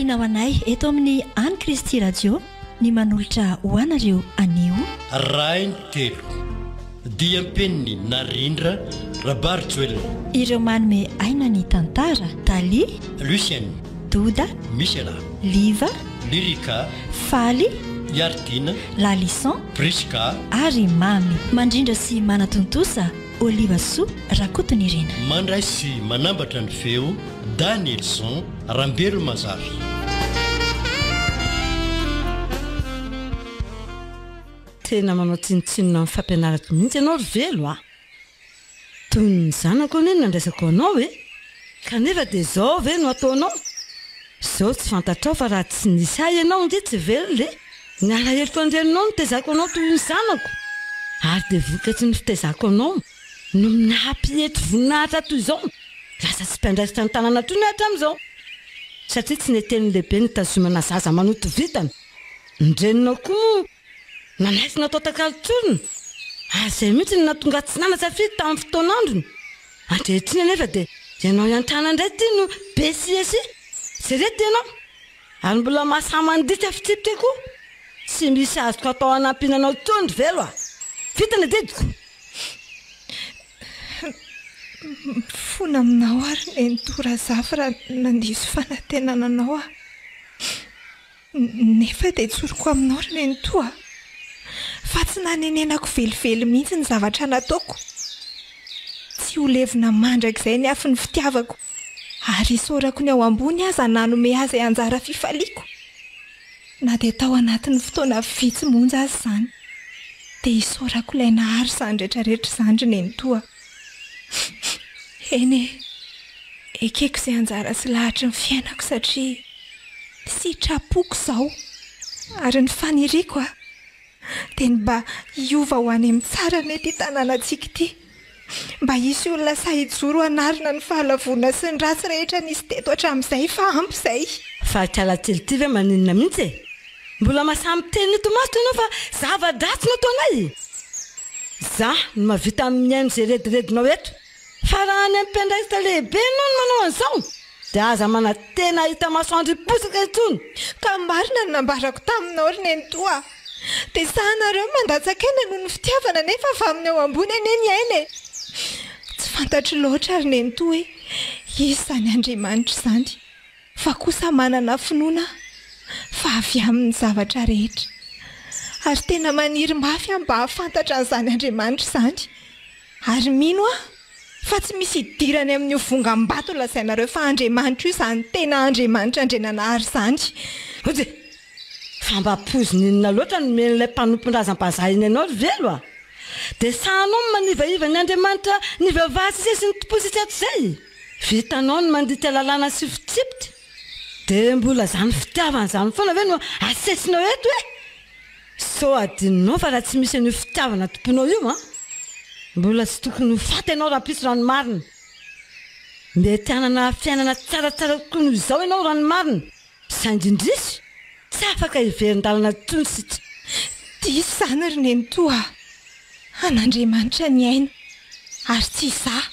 Fifaliana ho anay eto amin'ny An'i Kristy Radio ny manolotra ho anareo anio. Raintelo. Diam-peniny Narindra Rabarijoelina. Ireo manome aina ny tantara, Tally. Lucien. Doda. Michela. Liva. Lyrica. Faly. Iardina. Lalison. Prisca. Ary Mamy. Mandrindra sy manatontosa, Olivasoa Rakotonirina. Mandray sy manambatra ny feo, Danielson Rambelomazafy. Tena manao tsinontsinona amin'ny fampianarako mihitsy ianao ry Velo a! Toy ny zanako anie no nandraisako anao e! Kanefa dia izao ve no ataonao? Izao tsy fantatrao fa raha tsy nisy ahy ianao ange tsy velona e! Ny alaheloko an-dreninao no nitaizako anao toy ny zanako, ary dia vokatry ny fitaizako anao no naha-mpietry voninahitra toy izao, lasa tsy mpiandraikitra ny tanàna intsony aho hatramin'izao, satria tsy neken'ny lehibe nitazomana zaza manoto vintana. Ny reninao koa moa nanaiky natao takalon-tsorona, ary izay mihitsy no nahatonga ahy tsy nanan-tsafidy tamin'ny fotoan'androny. Ankehitriny anefa dia ianao iantrana indray ity no be siasia. Jereo ity ianao, ary mbola mahasahy mandika fitsipika koa. Tsy misy azoko atao hanampiana anao intsony ry Velo a! Vita ny adidiko! Mifona aminao aho ry Nenitoa Razafy raha nandiso fanantenana anao aho. Nefa dia tsoriko aminao ry nenitoa a! Fa tsy nanenenako velively mihitsy ny zavatra nataoko. Tsy ho levona mandrakizay ny afon'ny fitiavako, ary isaorako ny ao ambony aza nanome ahy izay anjara fifaliako. Na dia tao anatin'ny fotoana vitsy monja aza izany, dia isaorako ilay nahary izany rehetrarehetra izany ry nenitoa a! Eny e! Ekeko izay anjara sy lahatry ny fiainako satria. Sitrapoko izao, ary ny faniriako a, dia ny mba hiova ho any amin'ny tsara anie ity tanànantsika ity. Mba hisy olona sahy hijoro hanarina ny fahalavoana sy ny ratsy rehetra nisy teto hatramin'izay fa ampy izay. Fa kala kely ity ve maninona mihitsy e? Mbola masahy miteny eto imasoko ianao fa zava-dratsy no ataonay? Za no mahavita mihaino izay rediredinao eto fa raha any amin'ny mpiandraikitra lehibe ianao no manao an'izao Dia aza manantena hahita masoandro hiposaka intsony. Ka marina ny nambarako taminao ry nenitoa a! Dia sahanareo ny mandatsa-kaina noho ny fitiavana nefa avy amin'ny ao ambony anie ny aina e! Tsy fantatro loatra ry nenitoa hoe iza izany Andriamanitra izany fa kosa manana finoana aho fa avy aminy ny zavatra rehetra. Ary tena maniry mafy aho mba hahafantatra an'izany Andriamanitra izany. Ary mino aho fa tsy misy idirany amin'io vongam-bato lazainareo fa Andriamanitra io izany tena Andriamanitra Andriananahary izany. Ody! Fa mba poizina inona loatra no nomen'ilay mpanompon-drazam-bazaha iny anao ry Velo a! Dia sahanao ny manivaiva ny Andriamanitra nivavahantsika sy nitompoantsika hatrizay? Vitanao ny mandika lalàna sy fitsipika? Dia mbola izany fitiavana izany foana ve no asesinao eto e? Sao adinonao fa raha tsy misy an'io fitiavana tomponao io an, mbola tsy tokony ho faty ianao rahampitso raha ny marina. Mety hanana fiainana tsaratsara kokoa noho izao ianao raha ny marina, saingy indrisy, tsy afaka hiverin-dalana intsony isika. Diso izany ry nenitoa a! An'Andriamanitra ny aina, ary tsy izaho,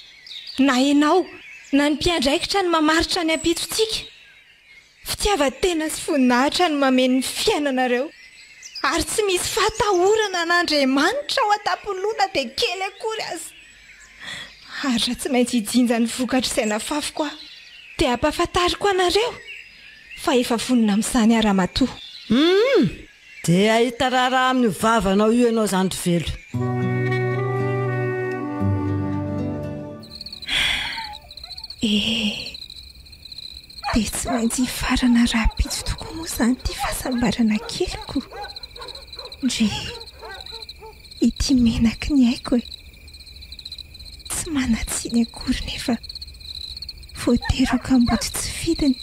na ianao, na ny mpiandraikitra no mamaritra ny ampitsontsika. Fitiavan-tena sy voninahitra no mameno ny fiainanareo, ary tsy misy fahatahorana an'Andriamanitra ao an-tampon-loha na dia kely akory aza. Ary raha tsy maintsy hijinja ny vokatr'izay nafafiko aho, dia hampahafantariko anareo fa efa vonona amin'izany aho ramatoa. Humm! Dia hahita raharaha amin'io vavanao io ianao zandry velo. Eh! Dia tsy maintsy hifarana rahampitso tokoa moa izany ity fahasambarana keliko. Ndry, ity menaky ny aiko e! Tsy manan-tsiny akory nefa voatery ho kamboty tsy fidiny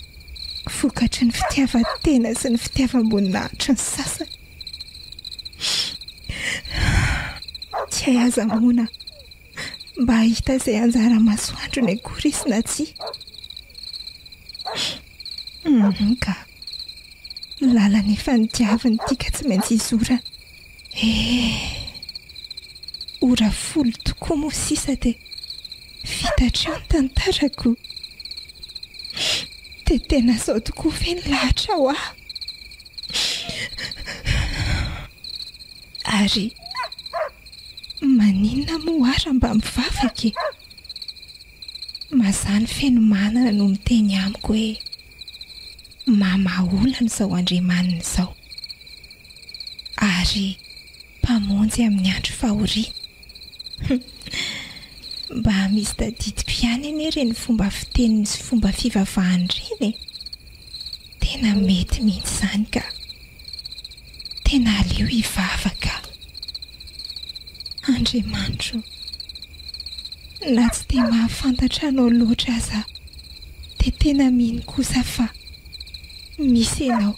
vokatry ny fitiavan-tena sy ny fitiavam-boninahitry ny sasany. Tsy hay aza moana mba hahita izay anjara masoandrony akory izy na tsia. Hum ka. Lalana efa nodiaviny ity ka tsy maintsy hizorana. Eh! Ora folo tokoa moa sisa dia vita hatreo ny tantarako. Dia tena izao tokoa ve ny lahatra ho ahy? Ary maninona moa aho raha mba mivavaka e? Mazàna fenomanana no miteny amiko hoe mamaha olana izao Andriamaniny izao. Ary Mpamonjy amin'ny andro fahoriana. Hum. Mba misy tadidiko ihany anie ireny fomba fiteniny sy fomba fivavahany ireny e! Tena mety mihitsy izany ka! Tena aleo hivavaka. Andriamanitro, na tsy dia mahafantatra Anao loatra aza aho, dia tena mino kosa fa misy Ianao.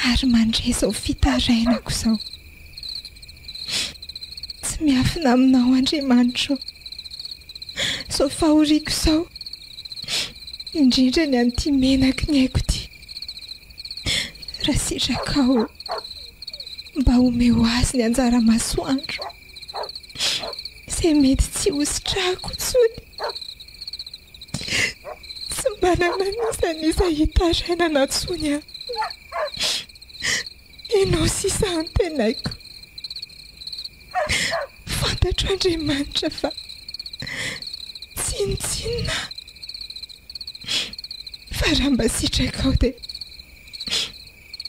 Ary mandre izao fitarainako izao. Tsy miafina aminao Andriamanitro izao fahoriako izao, indrindra ny amin'ity menaky ny aiko ity. Raha sitrakao, mba omeo azy ny anjara masoandro, izay mety tsy ho sitrahako intsony. Tsy manana n'iza n'iza hitarainana intsony aho. Ianao sisa antenaiko. Fantatro Andriamanitra fa tsinontsinona aho. Fa raha mba sitrakao dia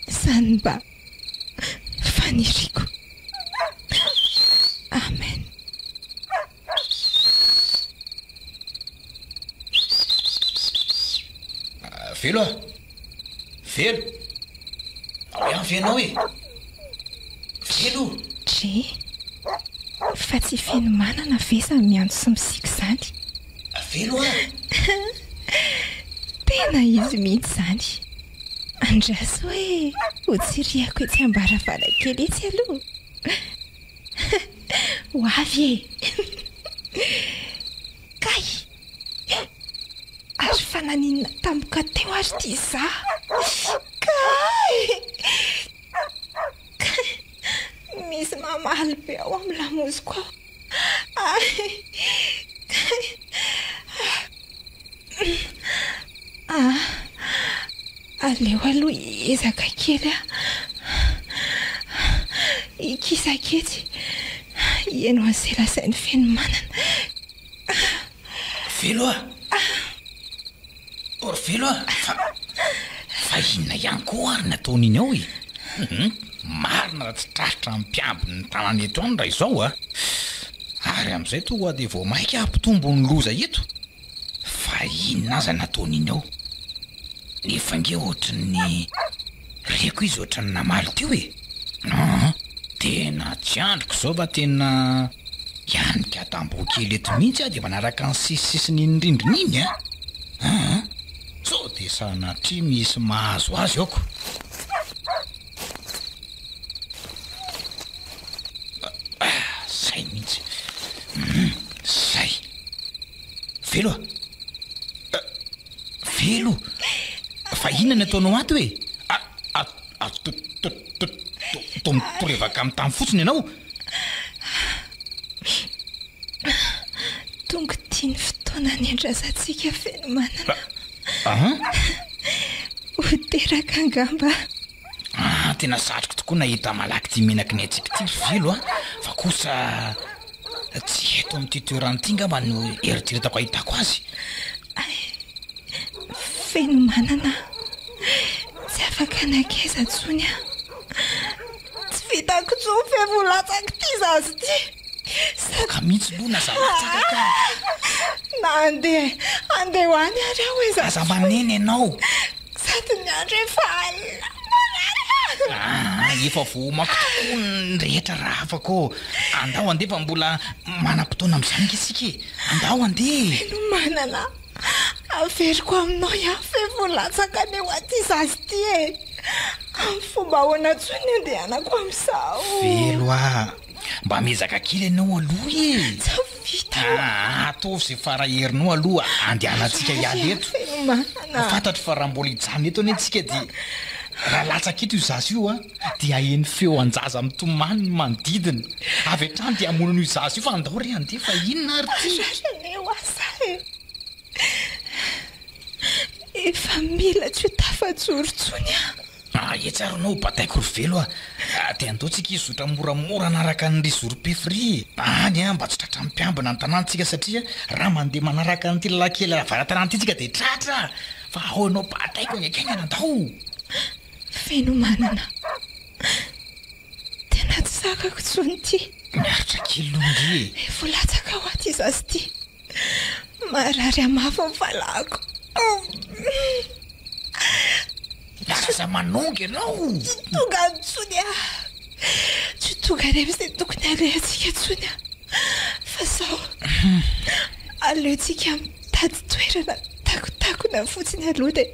izany mba faniriako. Amen. Velo a! Velo! Ao ihany ve ianao e? Velo! Dre, fa tsy fenomanana ve izany miantso sy misiaka izany? Velo a! Tena izy mihitsy izany. Andraso hoe hotsirihako etsy am-baravarankely etsy aloha. Ho avy e! Kay! Ary fa naninona tampoka teo ary ity za? Kay! Kay! Misy mamaly be ao amin'ny lamosiko ao. Ay! Kay! Ah! Aleo aloha hiezaka kely aho. Hikisaka etsy, hihaino an'izay lazain'i Fenomanana. Velo a! Ry Velo a! Fa, fa inona ihany koa ary ny ataon'iny ao e? Hum, marina raha tsy tratra ny mpiambina ny tanàna eto ihany raha izao a! Ary amin'izay toa dia vao mainka hampitombo ny loza eto. Fa inona aza nataon'iny ao? Nefa ange ohatran'ny reko izy ohatran'ny namaly teo e! Aa! Tena tsy andriko izao fa tena hianika tamboho kely eto mihitsy aho dia manaraka ny sisisisin'iny rindrina iny a! Aa! Sao dia sanatria misy mahazo azy aoko? Zay mihitsy! Hum! Zay! Velo a! Velo! Fa inona ny ataonao ato e? A, a, a, to, to, to, to, to mitorevaka amin'ny tany fotsiny ianao? Tonga ity ny fotoana niandrasantsika Fenomanana. An? Ho teraka angamba. Ah, tena satriko tokoa nahita malaky ity menaky ny aintsika ity ry Velo a! Fa kosa Tsy eto amin'ity toerana ity angamba no eritreretako ahitako azy. Ay, feno manana aho. Tsy afaka nankaiza intsony aho. Tsy vitako intsony fe vao latsaka ity zaza ity. Sady... Ka mihitsy aloha na za latsaka ka. Na andeha, andeha ho any ary aho aiza. Aza manena ianao. Sady ny andro efa alina. Ah, efa voaomako tokoa ny rehetra raha afaka ô. Andao andeha fa mbola manam-potoana amin'izany ange isika e. Andao andeha e. Fenomanana, averiko aminao ihany fa efa ho latsaka anie ho aty zaza ity e. Amin'ny fomba ahoana intsony ny andehanako amin'izao? Velo a! Mba miezaka kely ianao aloha e! Tsy vita o! Aa, ataovy izay fara herinao aloha andehanantsika hiala eto. Fantatro fa raha mbola hijanona eto anie tsika dia raha latsaka eto io zaza io a, dia haheno feo an-jaza mitomany ny manodidina. Avy hatrany dia hamono an'io zaza io fa andao re handeha fa inona ary ity? Marary anie ho ahy za e! Efa mila tsy ho tafajoro intsony aho. Ah, etsy ary no bataiko ry Velo a! Dia andao tsika hizotra moramora hanaraka an'ry zorom-pefy ry e! Any an, mba tsy tratran'ny mpiambina ny tanàna tsika satria raha mandeha manaraka an'ity lalan-kely avara-tanàna ity tsika dia tratra! Fa ao ianao bataiko haingankaingana, andao! Fenomanana. Tena tsy zakako intsony ity. Miaritra kely aloha ndry e! Efa ho latsaka ho aty zaza ity. Marary hamafy ny valahako. Aza manonga ianao! Tsy tonga any intsony aho. Tsy tonga any amin'izay tokony halehantsika intsony aho. Fa izao, aleontsika mitady toerana takotakona fotsiny aloha dia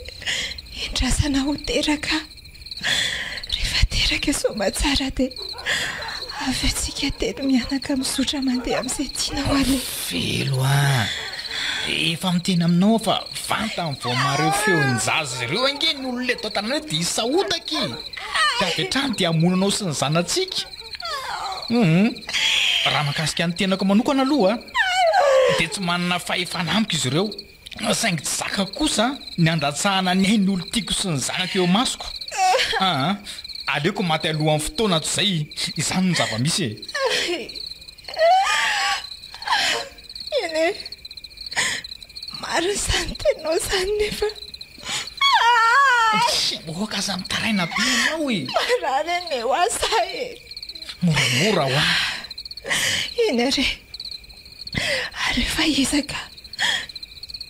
endrasana ho teraka aho. Rehefa teraka soamatsara dia avy eo tsika telo mianaka mizotra mandeha amin'izay tianao aleha. Velo a! Efa miteny aminao aho fa vantany vao mahareo feon-jaza ireo ange ny olona eto an-tanàna eto dia hisahotaka e! Dia avy hatrany dia hamono anao sy ny zanatsika. Hum! Raha mahakasika ny tenako manokana aloha dia tsy manana fahefana amiko izy ireo. Saingy tsy zakako kosa ny handatsahana ny ain'ny olon-tiako sy ny zanako eo imasoko. Aa, aleoko maty alohan'ny fotoana toy izay izany no zava-misy e! Eny e, marina izany teninao izany nefa. Tsy mihoaka aza mitaraina be ianao e! Marary anie ho ahy za e! Moramora hoa! Eny ary e! Aleo fa hiezaka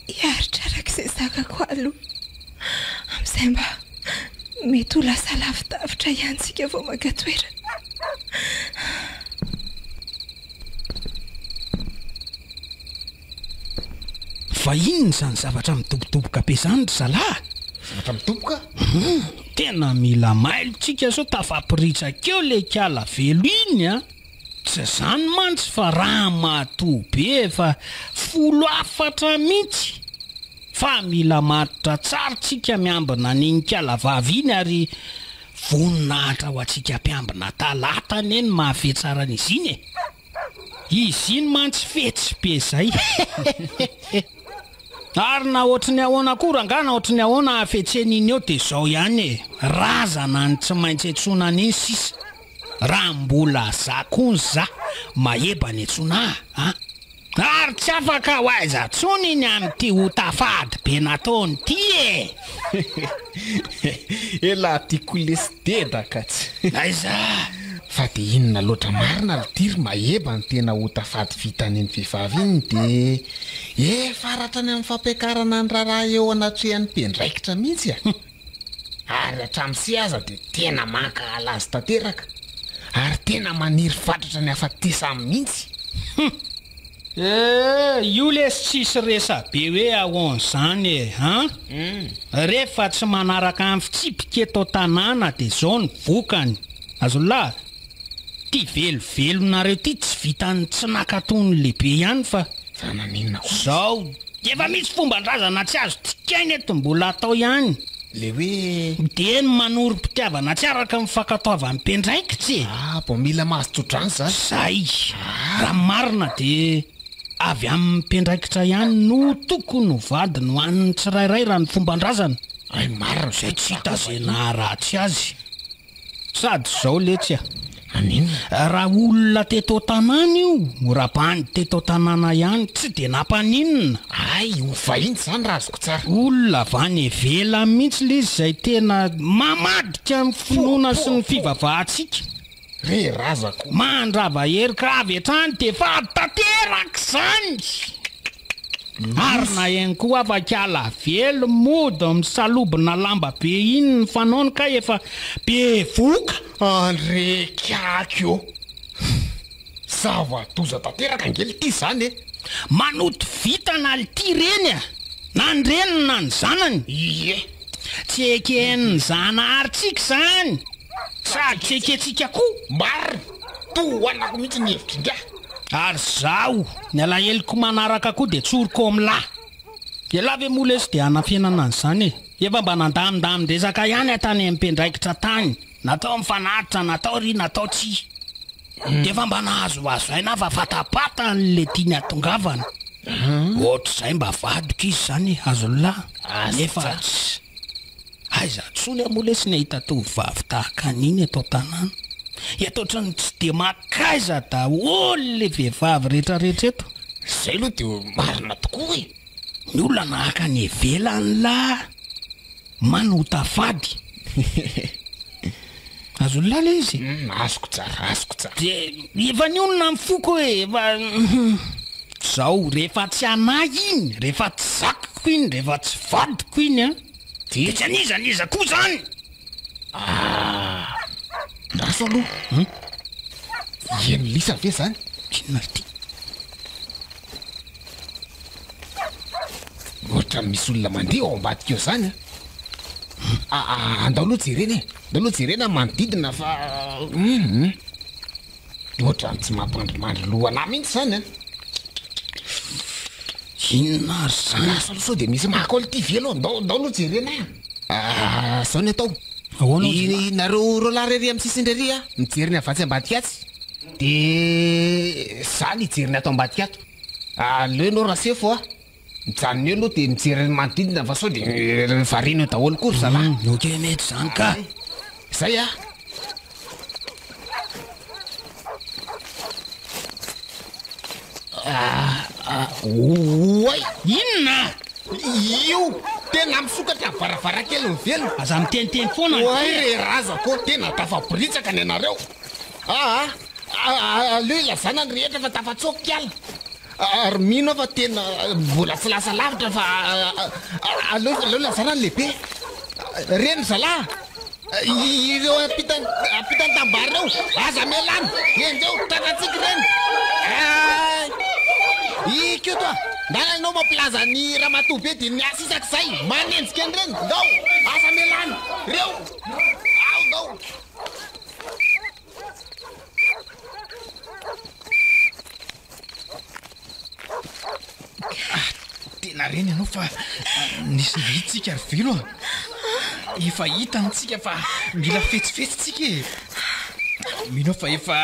hiaritra araka izay zakako aloha. Amin'izay mba mety ho lasa lavidavitra ihany tsika vao maka toerana. Fa inona izany zavatra midobodoboka be izany ry zalahy? Zavatra midoboka? Hum, tena mila mailo tsika sao tafaporitsaka eo le kala velo iny a! Tsy izany mantsy fa ramatoa be efa folo hafatra mihitsy fa mila matotra tsara tsika miambina an'iny kala vavy iny ary voninahitra ho antsika mpiambina talata anie ny mahafetsaran'izy iny e! Izy iny mantsy fetsy be zay hehehehe. Ary na ohatry ny ahoana koa rangahy na ohatry ny ahoana hafetsena iny eo dia zao ihany e, razana ny tsy maintsy antsoina an'iny sisa. Raha mbola za koa za maheba ny antsoina ahy a! Ary tsy afaka ho aiza tsony iny amin'ity ota fady be nataony ity e! Elah tiako lesy dedaka tsy. Aiza? Fa de inona loatra marina lty ry maheba ny tena ota fady vitan'iny vehivavy iny de efa hatrany amin'ny fampiakarana ny raharaha eo anatrehan'ny mpiandraikitra mihitsy a! Ary hatramin'se aza de tena mankahala azy tanteraka ary tena maniry fatratra ny hafatesany mihitsy. Hum! Eh, io lesy tsisy resabe hoe ahoan zany e, an! Refa tsy manaraka ny fitsipika eto an-tanàna de zao ny vokany. Azonlah? Ty velovelonareo ty tsy vitan'ny tsy nakato ny lehibe ihany fa. Fa naninona koa? Zao Efa misy fomban-drazana tsy azo dikaina eto mbola atao ihany. Le hoe. Dia ny manorim-pitiavana tsy araka ny fankatoavan'ny mpiandraikitra e! Ah bon, mila mahazo tso-drano zany. Zay. Raha ny marina dia avy amin'ny mpiandraikitra ihany no tokony ho vadiny ho an'ny tsirairay raha ny fomban-drazana. Hay marina Izay tsy hita izay naharatsy azy. Sady izao letsy a! Maninona? Raha olona teto an-tanàna io, raha bandy teto an-tanàna ihany, tsy dia nampaninona. Hay, ho vahiny izany raha azoko tsara. Olona avy any ivelany mihitsy ilay izy izay tena mamadika ny finoana sy ny fivavahantsika. Re razako. Mandrava hery ka avy hatrany dia fady tanteraka izany! Ary na eny koa afa kiala velo mody misalobona lamba be iny ny fanaony kay efa bevoka. Andre kiaky ô! Zava-doza tanteraka ange lty izany e! Manoto vitana lty reny a! Na ny reniny na ny zanany. Ie! Tsy eken'ny zanaharintsika izany! Sady tsy ekentsika koa. Marina! Tohanako mihitsy ny hevitr'ingahy. Ary zaho, ny alaheloko manaraka koa dia tsoriko amin'lah. Elah ve moa lesy dia hanafenana an'izany e? Efa mba nandamindamindresaka ihany aho tany amin'ny mpiandraikitra tany, natao mifanaritra, natao ry, natao tsia. Dia efa mba nahazoazo aina aho fa fatapatany le tiany hatongavana. Ohatr'izay mba vadiko izy zany e, azon'lah. Nefa tsy. Aiza tsony aho moa lesy ny ahita tovovavy tahaka an'iny eto an-tanàna. Eto ohatran'ny tsy dia makaiza daholo le vehivavy rehetrarehetra eto. Zay aloha dia marina tokoa e. Ny olona nahaka any ivelany lah manota fady. Azon'lah le izy? Azoko tsara, azoko tsara. Dia efa nionona ny foko e, efa zao rehefa tsy anah iny, rehefa tsy zakako iny, rehefa tsy vadiko iny an, dia tsy an'iza n'iza koa zany. Ah, andraso aloha. Hum? Heno lisa ve zany? Inona ry ty? Ohatran'ny misy olona mandeha ao ambadika eo zany an. Ah, andao aloha jerena e. Andao aloha jerena ny manodidina fa hum. Ohatran'ny tsy mampandrimandry loha anah mihitsy zany an. Inona ary zany? Andraso aloha sao dia misy maka ao ity ve aloha. Andao, andao aloha jerena e. Ah, zao ny atao. Ahoana I, nareo roalahy rery amin'ny sisiny rery a, mijery ny avy atsy ambadika atsy. Dia za ny hijery ny ato ambadika ato. Aleo ianao Rasefo a, mijanona eo aloha dia mijery ny manodidina fa sao dia variana eo daholo koa ry zalahy. Ok mety izany ka. Zay a. Oay! Inona? Io! Tena misokatra ny varavarankelin'ny velona. Aza miteniteny foana. Oay re razako ô, tena tafaboritsaka ny anareo. Aa! Aleo ilazana ny rehetra fa tafatsoaka kiala. Ary mino aho fa tena mbola tsy lasa lavitra fa aleo aleo ilazana ny lehibe. Reny zalahy! Ireo ampitan ampitan-tambary ireo, aza miala any! Enjeo, tratrantsika ireny! I Koto a! Ndana ianao mampilaza ny ramatoa be dia miasa isak'izay, manenjika an'ireny! Ndao! Aza miala any! Reo! Ao ndao! Ah, tena reny ianao fa nisy nahitsika ry Velo a. Efa hita antsika fa mila fetsifetsy tsika e. Mino aho fa efa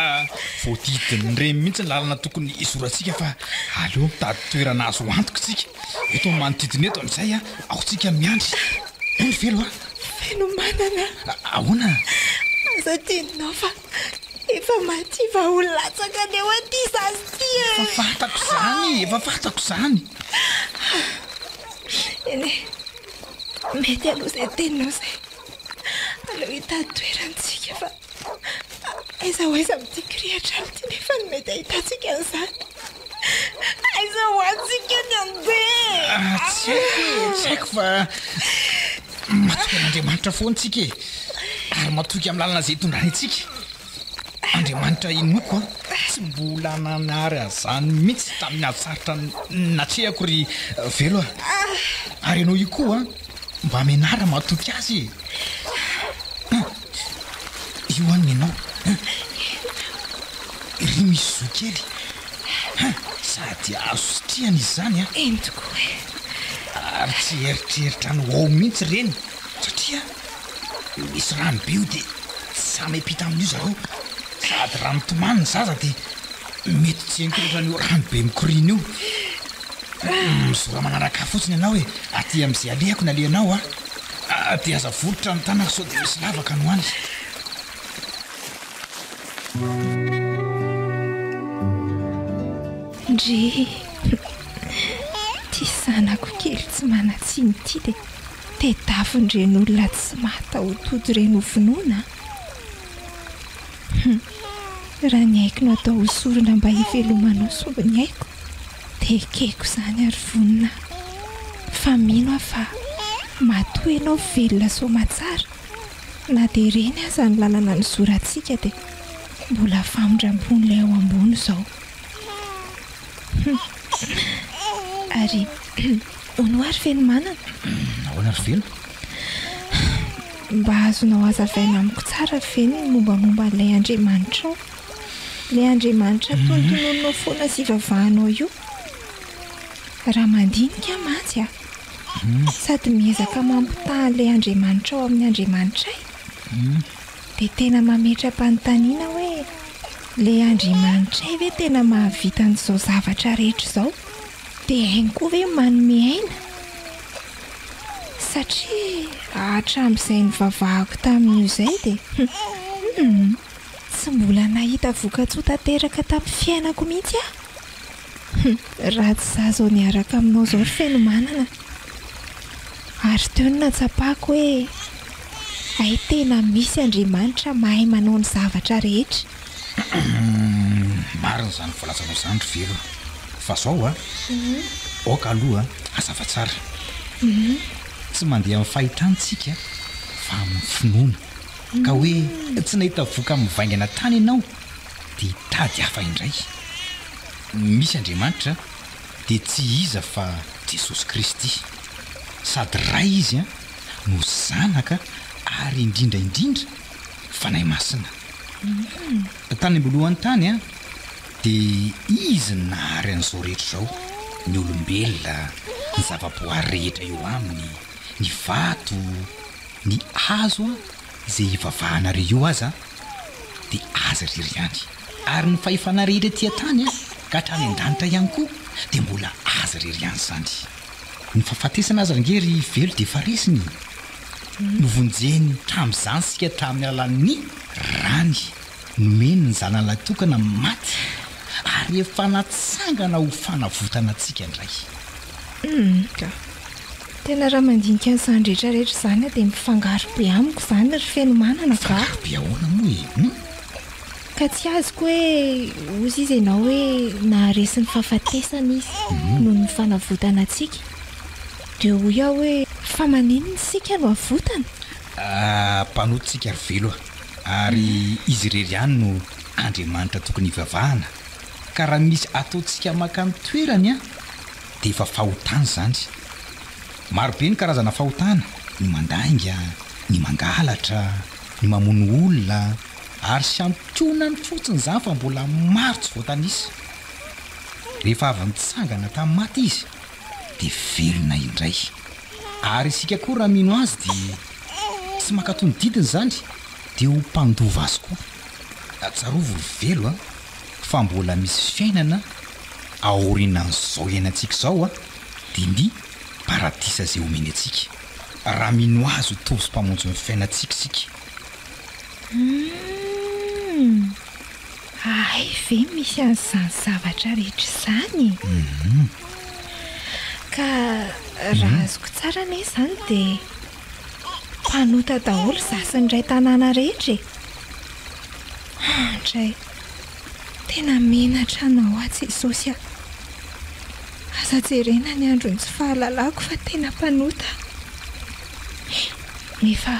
voadidin'ireny mihitsy ny lalana tokony hizorantsika fa aleo mitady toerana azo antoka tsika. Eto amin'ny manodidina eto amin'izay a, ao tsika miandry. Hoy ry Velo a. Fenomanana. Ahoana? Aza adinonao fa efa maty vao latsaka ny eo aty zaza ity e. Efa fantako izany, efa fantako izany. Eny e, mety aloha izay teninao izay. Aleo hitady toerana tsika fa aiza ho aiza amin'ity kirihatrala ity nefa no mety ahitantsika an'izany. Aiza ho antsika ny andeha? Ah, tsy haiko e, tsy haiko fa matoky an'Andriamanitra foana tsika e. Ary matoky amin'ny lalana izay itondrany antsika. Andriamanitra inoako an, tsy mbola nanary an'izany mihitsy tamin'ny ady sarotra natrehako ry Velo a. Ary ianao io koa an, mba mianara matoky azy e. Io an ny anao an! Ry misy zo kely an! Sady azo sitrihana izy izany an! Eny tokoa e! Ary tsy eritreritra ny ho ao mihitsy ireny satria misy rano be io dia tsy sahy miampita amin'io zareo. Sady raha mitomany ny zaza dia mety tsy henoko loatra an'io rano be mikoriana io. Mizora manaraka ahy fotsiny ianao e! Aty amin'izay alehako ny alehanao a! Dia aza volotra ny tanako sao dia misy lavaka no any. Ndry! Ity zanako kely tsy manan-tsiny ity dia tedavin-dreny olona tsy mahataho-tody ireny ho vonoina a! Hum! Raha ny aiko no atao ho sorona mba hivelomanao sombiny aiko dia ekeko izany ary vonona aho. Fa mino aho fa matoa ianao velona soamatsara na dia ireny aza ny lalana nizorantsika dia mbola famindram-pon'ilay ao ambony izao. Hum! Ary hono ary Fenomanana? Ahoana ry Velo? Mba azonao hazavaina amiko tsara ve ny mombamomba an'ilay Andriamanitrao? Ilay Andriamanitra tonontononinao foana sy ivavahanao io? Raha mandinika aho mantsy a, sady miezaka mampitaha an'ilay Andriamanitrao amin'ny Andriamanitray, dia tena mametra-panontaniana hoe, ilay Andriamanitray ve tena mahavita an'izao zavatra rehetra izao? Dia hainy koa ve ny manome aina? Satria hatramin'izay nivavahako tamin'io izay dia hum, tsy mbola nahita vokatsoa tanteraka tamin'ny fiainako mihitsy aho. Hum, raha tsy izaho izao niaraka aminao izao ry Fenomanana. Ary teo no nahatsapako hoe hay tena misy Andriamanitra mahay manao ny zavatra rehetra. Marina izany voalazanao izany ry Velo a! Fa zao a! Aoka aloha hazava tsara. Tsy mandeha amin'ny fahitana tsika fa amin'ny finoana. Ka hoe tsy nahita voka mivaingana tany ianao dia hitady hafa indray. Misy Andriamanitra dia tsy iza fa Jesosy Kristy. Sady Ray Izy no Zanaka ary indrindra indrindra Fanahy Masina. Tany am-boalohany tany dia Izy no nahary an'izao rehetra izao, ny olombelona, ny zava-boary rehetra eo aminy, ny vato, ny hazo izay ivavahanareo io aza dia Azy irery ihany. Ary ny fahefana rehetra ety an-tany ka hatrany an-danitra ihany koa dia mbola Azy irery ihany izany. Ny fahafatesana aza ange ry Velo dia efa resiny e! Novonjeny tamin'izany isika tamin'ny alalan'ny rany nomeny ny Zanany Lahitokana maty ary efa natsangana ho fanavotana antsika indray. Humm ka. Tena raha mandinika an'izany rehetra rehetra izany aho dia mifangaro be amiko izany ry Fenomanana ka. Mifangaro be ahoana moa e? Humm. Ka tsy azoko hoe hozy izy ianao hoe naharesy ny fahafatesana izy noho ny fanavotana antsika. Dia hoy aho hoe fa maninona isika no avotana? Ah, mpanota isika ry Velo a! Ary Izy irery ihany no Andriamanitra tokony hivavahana. Ka raha misy ataontsika maka ny toerany an, dia efa fahotana izany. Maro be ny karazana fahotana, ny mandainga, ny mangalatra, ny mamono olona, ary santionany fotsiny izany fa mbola maro tsy voatanisa. Rehefa avy nitsangana tamin'ny maty Izy, dia velona indray. Ary isika koa raha mino Azy dia tsy mankatò ny didiny izany dia ho mpandova Azy koa. Tsarovy ry Velo a, fa mbola misy fiainana aorianan'izao iainantsika izao a, dia ny paradisa izay omeny antsika, raha mino Azy ho Tompo sy Mpamonjy ny fiainantsika isika. Humm! Hay ve misy an'izany zavatra rehetra izany e! Ka raha azoko tsara anie izany dia mpanota daholo izaho sy ny iray tanàna rehetra e! Andray! Tena menatra anao aho Jesosy a! Aza jerena ny andron'ny tsy fahalalako fa tena mpanota aho. Nefa.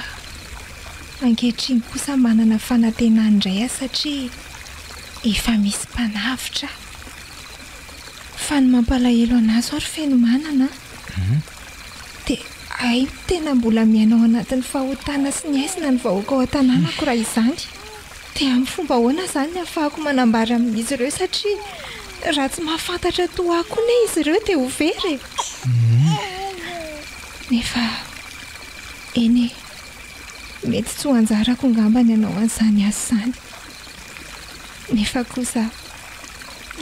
Ankehitriny kosa manana fanantenana indray aho satria efa misy mpanavotra aho. Fa ny mampalahelo an'ahy izao ry Fenomanana an, dia hay tena mbola miaina ao anatin'ny fahotana sy ny haizina ny vahoaka ao an-tanànako raha izany. Dia amin'ny fomba ahoana izany ny ahafahako manambara amin'izy ireo satria raha tsy mahafantatra toa ahy koa anie izy ireo dia ho very e! Nefa eny e! Mety tsy ho anjarako angamba ny hanao an'izany asa izany. Nefa kosa,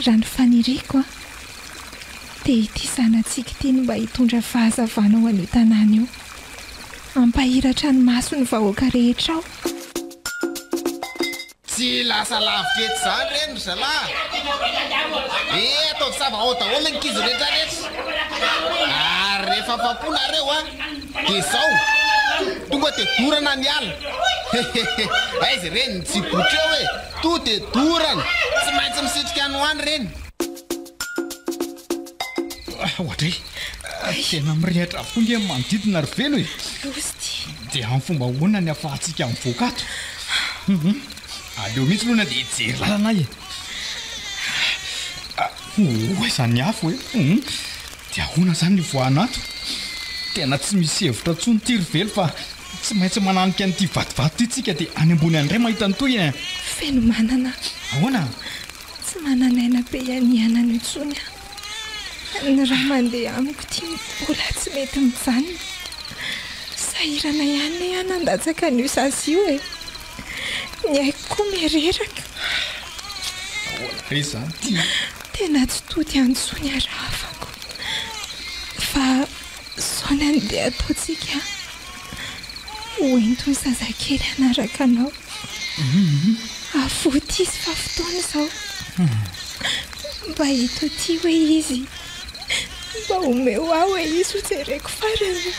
raha ny faniriako an, dia ity zanatsika ity no mba hitondra fahazavana ho an'io tanàna io. Hampahiratra ny mason'ny vahoaka rehetra ao. Tsy lasa lavitra eto izany reny ry zalahy eh! Ataovy sava ao daholo ny ankizy rehetra rehetra ary rehefa afapo nareo an! Dia zao! Tonga dia dorana ny ala! Hehehe! Aiza ireny ny tsibotra eo e! To dia dorana! Tsy maintsy misitrika any ho any ireny! Oadray! Tena mirehatra avokoa nge ny manodidina ry Velo e! Loza ity! Dia amin'ny fomba ahoana ny ahafahantsika mivoaka ato? Hum! Aleo mihitsy aloha na dia hijery lalana aho e! Ho aiza ny afo e? Hum! Dia ahoana izany ny hivoahana ato? Tena tsy misy hevitra intsony ity ry Velo fa tsy maintsy mananika an'ity vatovato ity tsika dia any ambony any indray mahita ny tohiny e! Fenomanana. Ahoana? Tsy manana aina be hianianana intsony aho. Ny rà mandeha amiko ity mbola tsy mety mijanona. Sahirana ihany anie aho nandatsaka an'io zaza io e. Ny aiko koa miha-reraka. Ahoana re izany ity? Tena tsy tody any intsony aho rahavako. Fa izao ny andeha ataontsika an! Ho ento ny zazakely hanaraka anao. Avoty izy fa fotoana izao. Mba eto aty hoe izy. Mba omeo ahy hoe izy ho jereko farany.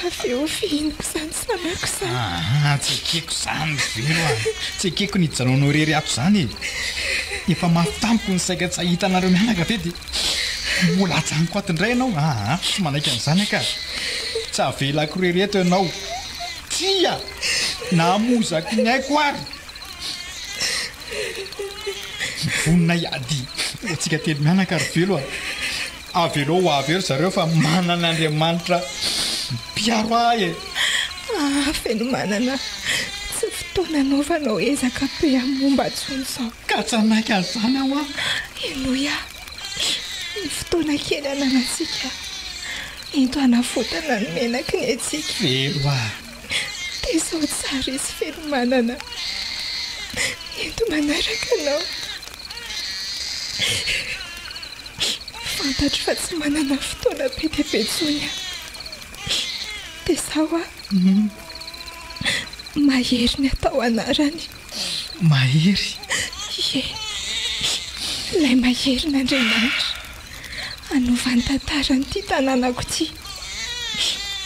Avy eo fihiniko izany zanako izany. Aa, tsy ekeko izany ry Vero a! Tsy ekeko ny hijanonanao irery ato izany e! Efa mafy tamiko ny saika tsy hahita anareo mianaka ve dia mbola hajanoko ato indray ianao? Aa, tsy manaiky an'izany aho ka! Tsy havelako irery eto ianao. Tsia! Na hamozako ny aiko ary! Vonona hiady ho antsika telo mianaka ry Velo a! Avelao ho avy eo ry zareo fa manana Andriamanitra mpiaro ahy e! Ah Fenomanana, tsy fotoana anaovanao ezaka be amin'ny momba intsony izao. Ka tsy hanaiky an'izany aho an! Henoy ahy, ny fotoana kely ananantsika, ento hanavotana ny menaky ny antsika. Velo ah! Tezao tsara izy Fenomanana, ento manaraka anao. Fantatro fa tsy manana fotoana be dia be intsony aho. Dia izao aho. Mahery ny atao anarany. Mahery? Ie. Ilay maherin'Andriamanitra. Hanova ny tantaran'ity tanànako ity.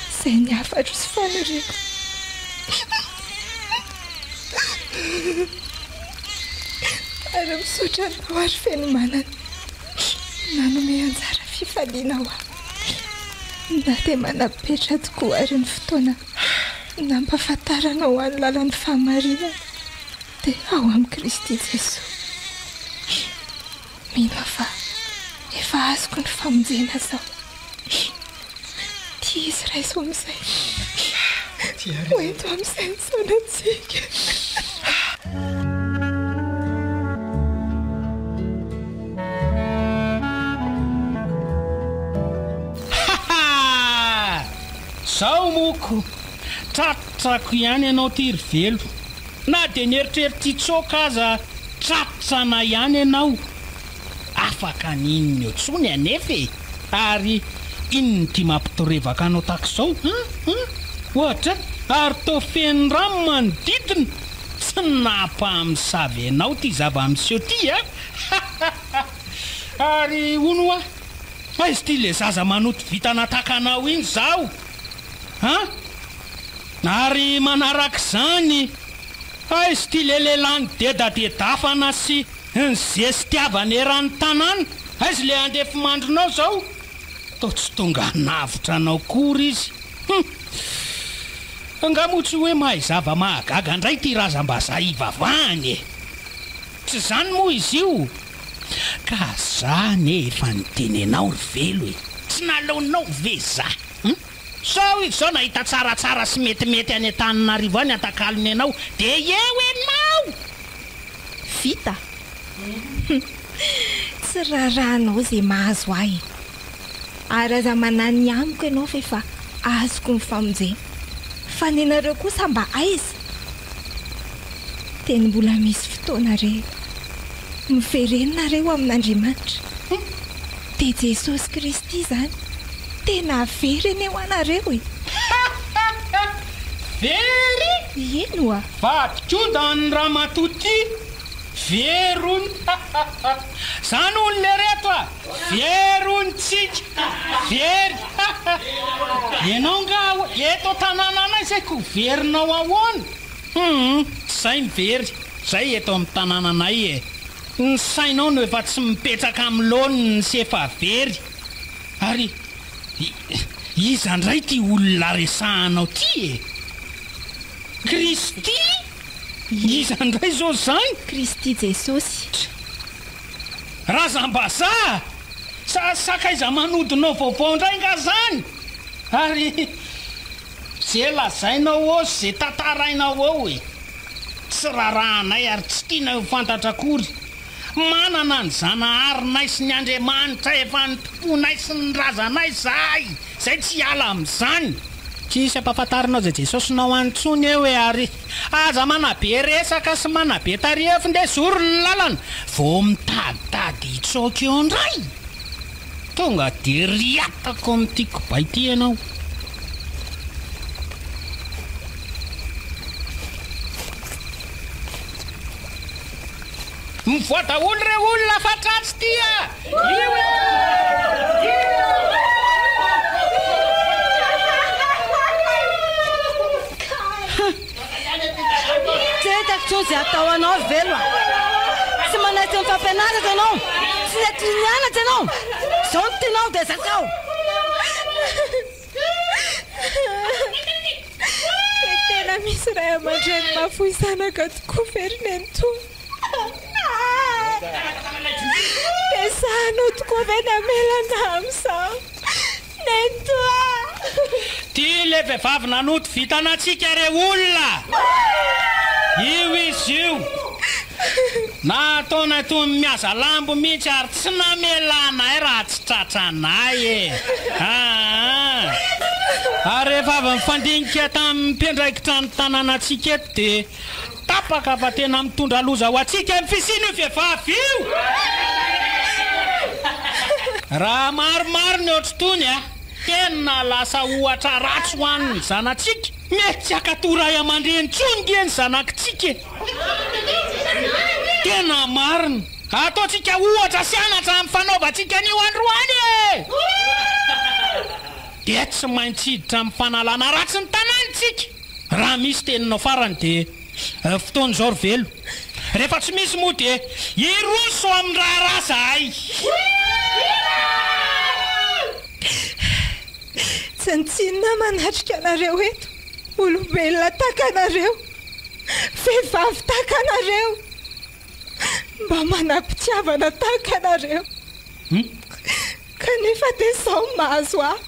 Izay ny hafatro sy faniriako. Ary misaotra anao ary Fenomanana nanome anjara fifaliana ho ahy. Na dia manam-petra tokoa ary ny fotoana nampahafantaranao ahy ny lalan'ny fahamarinana dia ao amin'i Kristy Jesoa. Mino aho fa efa azoko ny famonjena izao. Tia izy raiso amin'izay. Ho ento amin'izay ny zanatsika. Haha! Zao moko, tratrako ihany ianao ty ry Velo. Na dia nieritreritra hitsoaka aza tratrana ihany ianao. Afaka ny inona eo tsony anefa e! Ary inona ity mampitorevaka anao tahaka izao an? An? Ohatra, ary toa feno rano ny manodidina! Tsy nampamosavy anao ity zava-miseho ity an! Hahaha! Ary hono hoa, aiza ity ilay zaza manoto vintana tahaka anao iny izao? An? Ary manaraka izany, aiza ity ilay lehilahy nidedadedafana sy nizestiavana eran'ny tanàna? Aiza ilay andefimandrinao izao? Toa tsy tonga hanavotra anao akory izy. Hum! Angaha moa tsy hoe mahay zava-mahagaga indray ity razam-bazaha ivavahany e? Tsy izany moa izy io? Ka za anie efa niteny anao ry Velo e! Tsy naleonao ve za? Hum! Sao izy zao nahita tsaratsara sy metimety any Antananarivo any antakalony anao dia eo enao! Vita? Hum! Tsy raharahanao ze mahazo ahy e! Ary aza manahy ny amiko ianao fa efa azoko ny famonjena. Fa nenareo kosa mba aiza? Teny mbola misy fotoana re. Miverena nareo amin'Andriamanitra. Hum! Dia Jesosy Kristy izany tena very anie ho anareo e! Very? Eny oa! Vadik'onda ny ramatoa ty! Very hono! Zany hono lereto a! Very hono tsika! Very! Ianao nga eto an-tanànanay zay ko verinao ahoana? Hum! Tsy zay ny very, zay eto amin'ny tanànanay e! Ny sainao no efa tsy mipetraka amin'ny laoniny sy efa very. Ary iza indray ity olona resahanao ity e? Kristy? Iza indray izao izany? Kristy Jesosy. Razambazaha! Sa sakaiza manodinao vaovao indray nga izany? Ary ze lazainao eo sy ze tantarainao eo e! Tsy rarahanay ary tsy tianay ho fantatra akory. Manana ny Zanaharinay sy ny Andriamanitra efa nitompoanay sy ny razanay izahay, izay tsy hiala amin'izany. Tsy hisy ampahafantarinao izay Jesosinao any intsony eo e, ary aza manabe resaka sy manabe tariefy ndeha zoro ny lalana vao mitaditady hitsoaka eo indray. Tonga dia riatako amin'ity kibay ity ianao. Mivoaha daholo ireo olona fa tratsy ity a! Io e! Tsy hitako intsony izay atao anao ry Velo a! Tsy manaiky ny fampianarako ianao, tsy nety nianatra ianao, izao no tianao dia zakao! Dia tena misy ray aman-dreny mahafoy zanaka tokoa ve ry nenitoa? Dia sahinao tokoa ve ny hamela anà amin'izao? Nenitoa! Ty le vehivavy nanoto vintana antsika re olona! Io izy io! Nataonay toy ny mihaza lambo mihitsy ary tsy namelanay raha tsy tratranay e! Aa! Ary rehefa avy nifandinika tamin'ny mpiandraikitra ny tanànantsika eto dia tapaka fa tena mitondra loza ho antsika ny fisian'io vehivavy io! Raha maromaro ny ohatr'itony a! Tena lasa ohatra ratsy ho an'ny zanatsika! Mety tsy hankatò ray aman-dreny intsony nge ny zanakitsika e! Tena marina! Ataontsika ohatra sy anatra amin'ny fanaovantsika an'io androany e! Dia tsy maintsy hiditra amin'ny fanalana ratsy ny tanàna isika! Raha misy teninao farany dia fotoana izao ry Velo. Rehefa tsy misy moa dia hiroso amin'ny raharaha izahay! Tsinontsinona aho manatrika anareo eto, olombelona tahaka anareo, vehivavy tahaka anareo, mba manam-pitiavana tahaka anareo. Kanefa dia izao no mahazo ahy.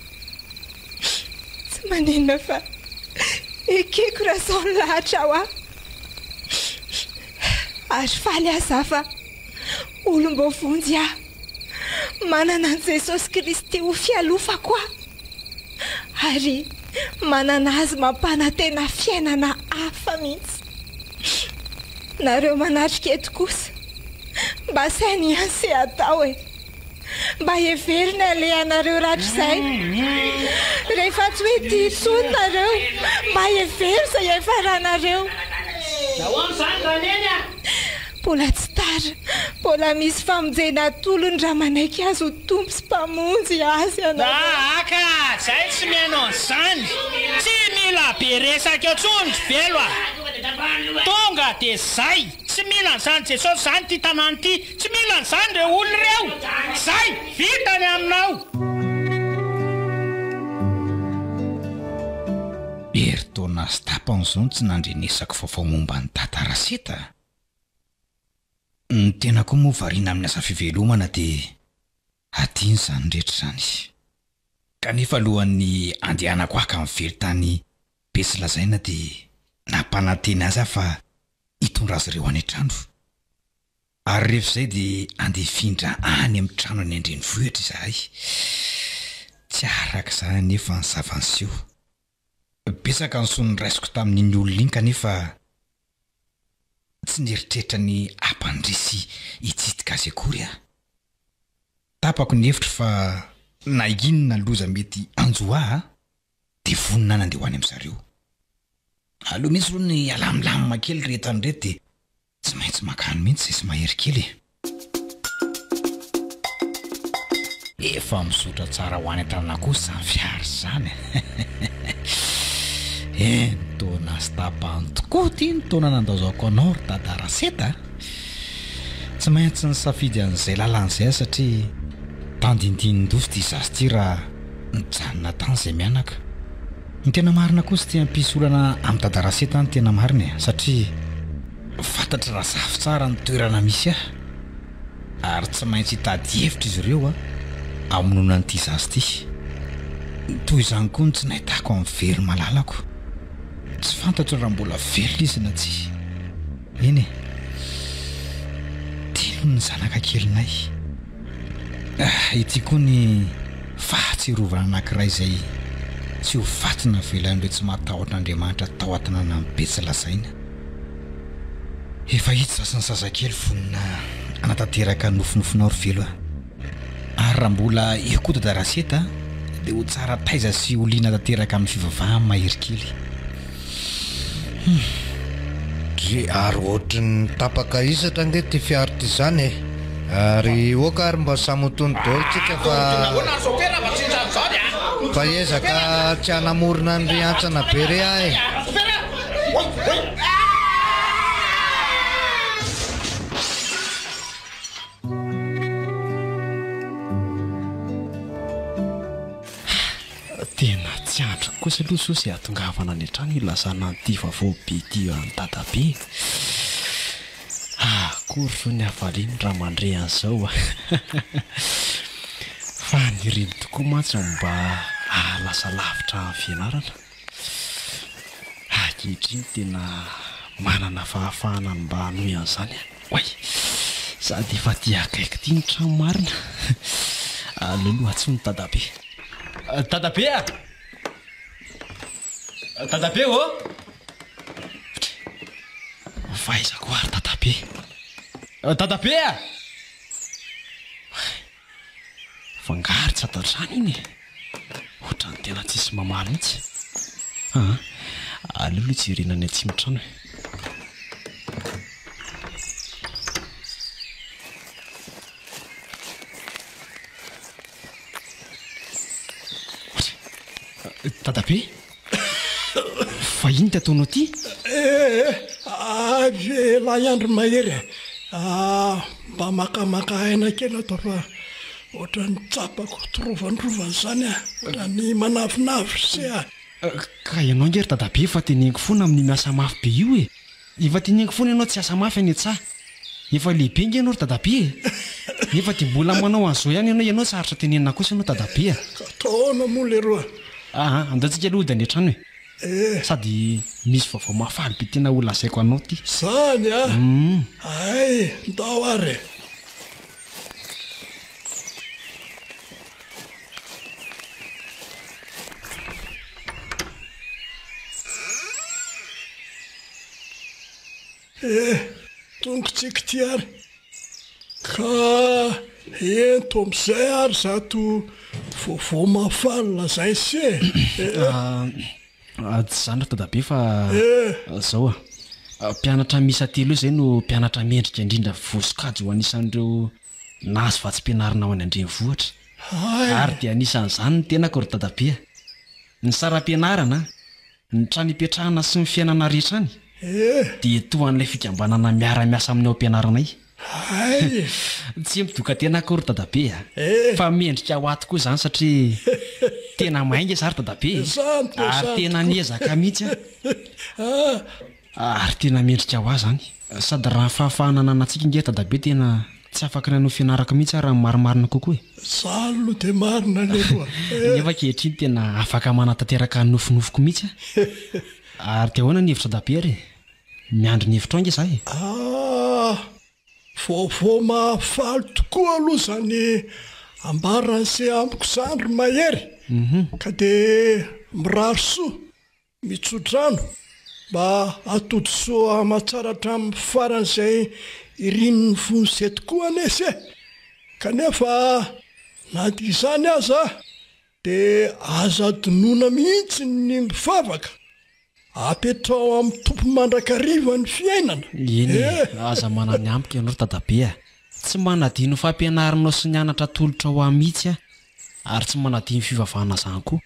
Tsy maninona fa ekeko raha izao no lahatra ho ahy. Ary faly aza aho fa olom-boavonjy aho. Manana an'i Jesosy Kristy ho fialofako aho. Ary manana Azy mampanantena fiainana hafa mihitsy. Nareo manatrika eto kosa, mba saino ihany se atao e. Mba hevero ny alehanareo rahatrizay. Rehefa tsy hoe tia intsony nareo, mba hevero izay hiafaranareo. Nahoana izany Raneny a? Mbola tsy tara, mbola misy famonjena atolony raha manaiky Azy ho Tompo sy Mpamonjy azy ianareo. Aa ka, zay tsy mihaino an'izany. Tsy mila be resaka eo tsony ry Velo a! Tonga de zay! Tsy mila an'izany Jesosy zany ity tanàna ity, tsy mila an'izany ireo olona ireo! Zay! Vita ny aminao! Herintaona sy tapany izao no tsy nandrenesako vaovao momba an'i Dada Raseta a! Ny tena koa moa variana amin'ny asa fivelomana dia hadino izany rehetra izany. Kanefa alohan'ny handehanako haka ny vely tany Betsilazaina dia nampanantena azy aho fa hitondra azy ireo any an-trano. Ary rehefa izay dia handeha hifindra any amin'ny trano any an-drenivohitra izahay. Tsy araka izany anefa ny zava-niseho. Betsaka ny soa noraisiko tamin'iny olona iny kanefa tsy nieritreritra ny hampandre sy hitsidika azy akory aho. Tapako ny hevitro fa na inona loza mety hanjo ahy dia vonona nandeha ho any amin-dry zareo. Aleo mihitsy aloha ny alamilamina kely ry entana ireto dia Tsy maintsy mankany mihitsy izay sy mahery kely e! Efa mizotra tsara ho any an-tanàna kosa izany fiara izany e! Enin-taona sy tapany tokoa ity ny taona nandaozako anao ry Dada Raseta a! Tsy maintsy nisafidy an'izay lalana izay aho satria tandindinin-doza ity zaza ity raha nijanona tany izay mianaka. Ny tena marina kosa tsy hampisy olana amin'i Dada Raseta ny tena marina e, satria fantatr'i Razafy tsara ny toerana misy ahy, ary tsy maintsy hitady hevitra izy ireo hamonoana an'ity zaza ity. Toy izany koa ny tsy nahitako an'i Velo malalako. Tsy fantatro raha mbola velona izy na tsia. Eny e, tiany ny zanaka kelinay. Ity koa ny fahatsiarovana anankiray izay tsy ho faty navelan'ireo tsy matahotra Andriamanitra tao an-tanànan'i Betsilazaina. Efa hita izaho sy ny zazakely vonona hanatanteraka ny nofinofinao ry Velo a! Ary raha mbola eo koa Dada Raseta dia ho tsara taiza sy ho liana tanteraka amin'ny fivavahany mahery kely. Hum. Dry ary ohatry ny tapaka hisatra ange ty fiara ty zany e! Ary ok ary mba samy ho tony daholo tsika fa fa hiezaka tsy hanamorona an'ry hantsana be re aho e! Tena tsy andriko kosa aloha zao izay hahatongavana any an-trano hilazana an'ity vaovao be ity an'i Dadabe e! Akory ve ny hafaliany raha mandre an'izao a! Fa niriny tokoa mantsy ny mba hahalasa lavitra amin'ny fianarana. Ankehitriny tena manana fahafahana ny mba hanohy an'izany aho. Oay! Sady efa aty akaiky ity ny trano marina. Aleo aloha antsoiny Dadabe. Dadabe a! Dadabe ô! Fa aiza koa ary Dadabe? Dadabe a! Oay! Fa angaha ary tsy ato an-trano iny e? Ohatran'ny tena tsisy mamaly mihitsy. Aa, aleo aloha jerena any atsimo-trano e. Dadabe? Fa inona ty ataonao ty? Eh eh, avela ihany ry Mahery e. Ah, mba makamaka aina kely ato fa ohatran'ny tsapako torovandrovana izany ah. Ohatran'ny manavinavy se ah. Ka ianao ange ry dadabe efa teneniko foana amin'io miasa mafy be io e. Efa teneniko foana ianao tsy hiasa mafy any an-tsaha. Efa lehibe ange ianao ry dadabe e. Nefa dia mbola manao an'izao ihany ianao, ianao sarotra tenenina kosa ianao dadabe a. Ka atao ahoana moa leroa? Aa, andao tsika aloha hody any an-trano e. Eh. Sady misy vaovao mahafaly be tena ho lazaiko anao ty. Zany a! Humm. Hay, ndao ary e. Eh, tongotsika ity ary. Ka ento amin'izay ary zato vaovao mahafaly lazainy sy e. Ah, tsy izany ry dadabe fa zao a. Mpianatra miisa telo eo izay no mpianatra mendrika indrindra voasokajy ho anisan'ireo nahazo vatsim-pianarana ho any an-drenivohitra. Ary dia anisan'izany ny tenako ry dadabe a. Ny saram-pianarana, Ny trano ipetrahana sy ny fiainana rehetra any dia toa an'ilay fikambanana miara-miasa amin'ny ao am-pianaranay. Tsy midoka tena akory dadabe a! Fa mendrika ho ahy tokoa izany satria tena mahay nge za ry dadabe e! Ary tena niezaka mihitsy aho. Ary tena mendrika ho ahy izany. Sady raha ny fahafahana ananantsika ange dadabe tena tsy afaka ny hanohy fianarako mihitsy aho raha ny marimarina kokoa e. Zany aloha dia marina leroa e. Nefa ankehitriny tena afaka manatanteraka ny nofinofiko mihitsy aho. Ary dia ahoana ny hevitra dadabe ary e? Miandry ny hevitrao ange za e. Ah! Vaovao mahafaly tokoa aloha izany ambaran'i se amiko izany ry Mahery. Ka dia mirary soa. Mitsodrano mba hatody soa aman-tsara hatramin'ny farany izay irin'ny fon'i se tokoa anie se. Kanefa na dia izany aza dia aza adinoina mihitsy ny mivavaka. Apetraho amin'ny Tompo mandrakariva ny fiainana. Eny e, aza manana amiko ianao ry dadabe a! Tsy manadino ny fampianaranao sy ny anatra atolotrao ahy mihitsy aho, ary tsy manadino fivavahana izany koa.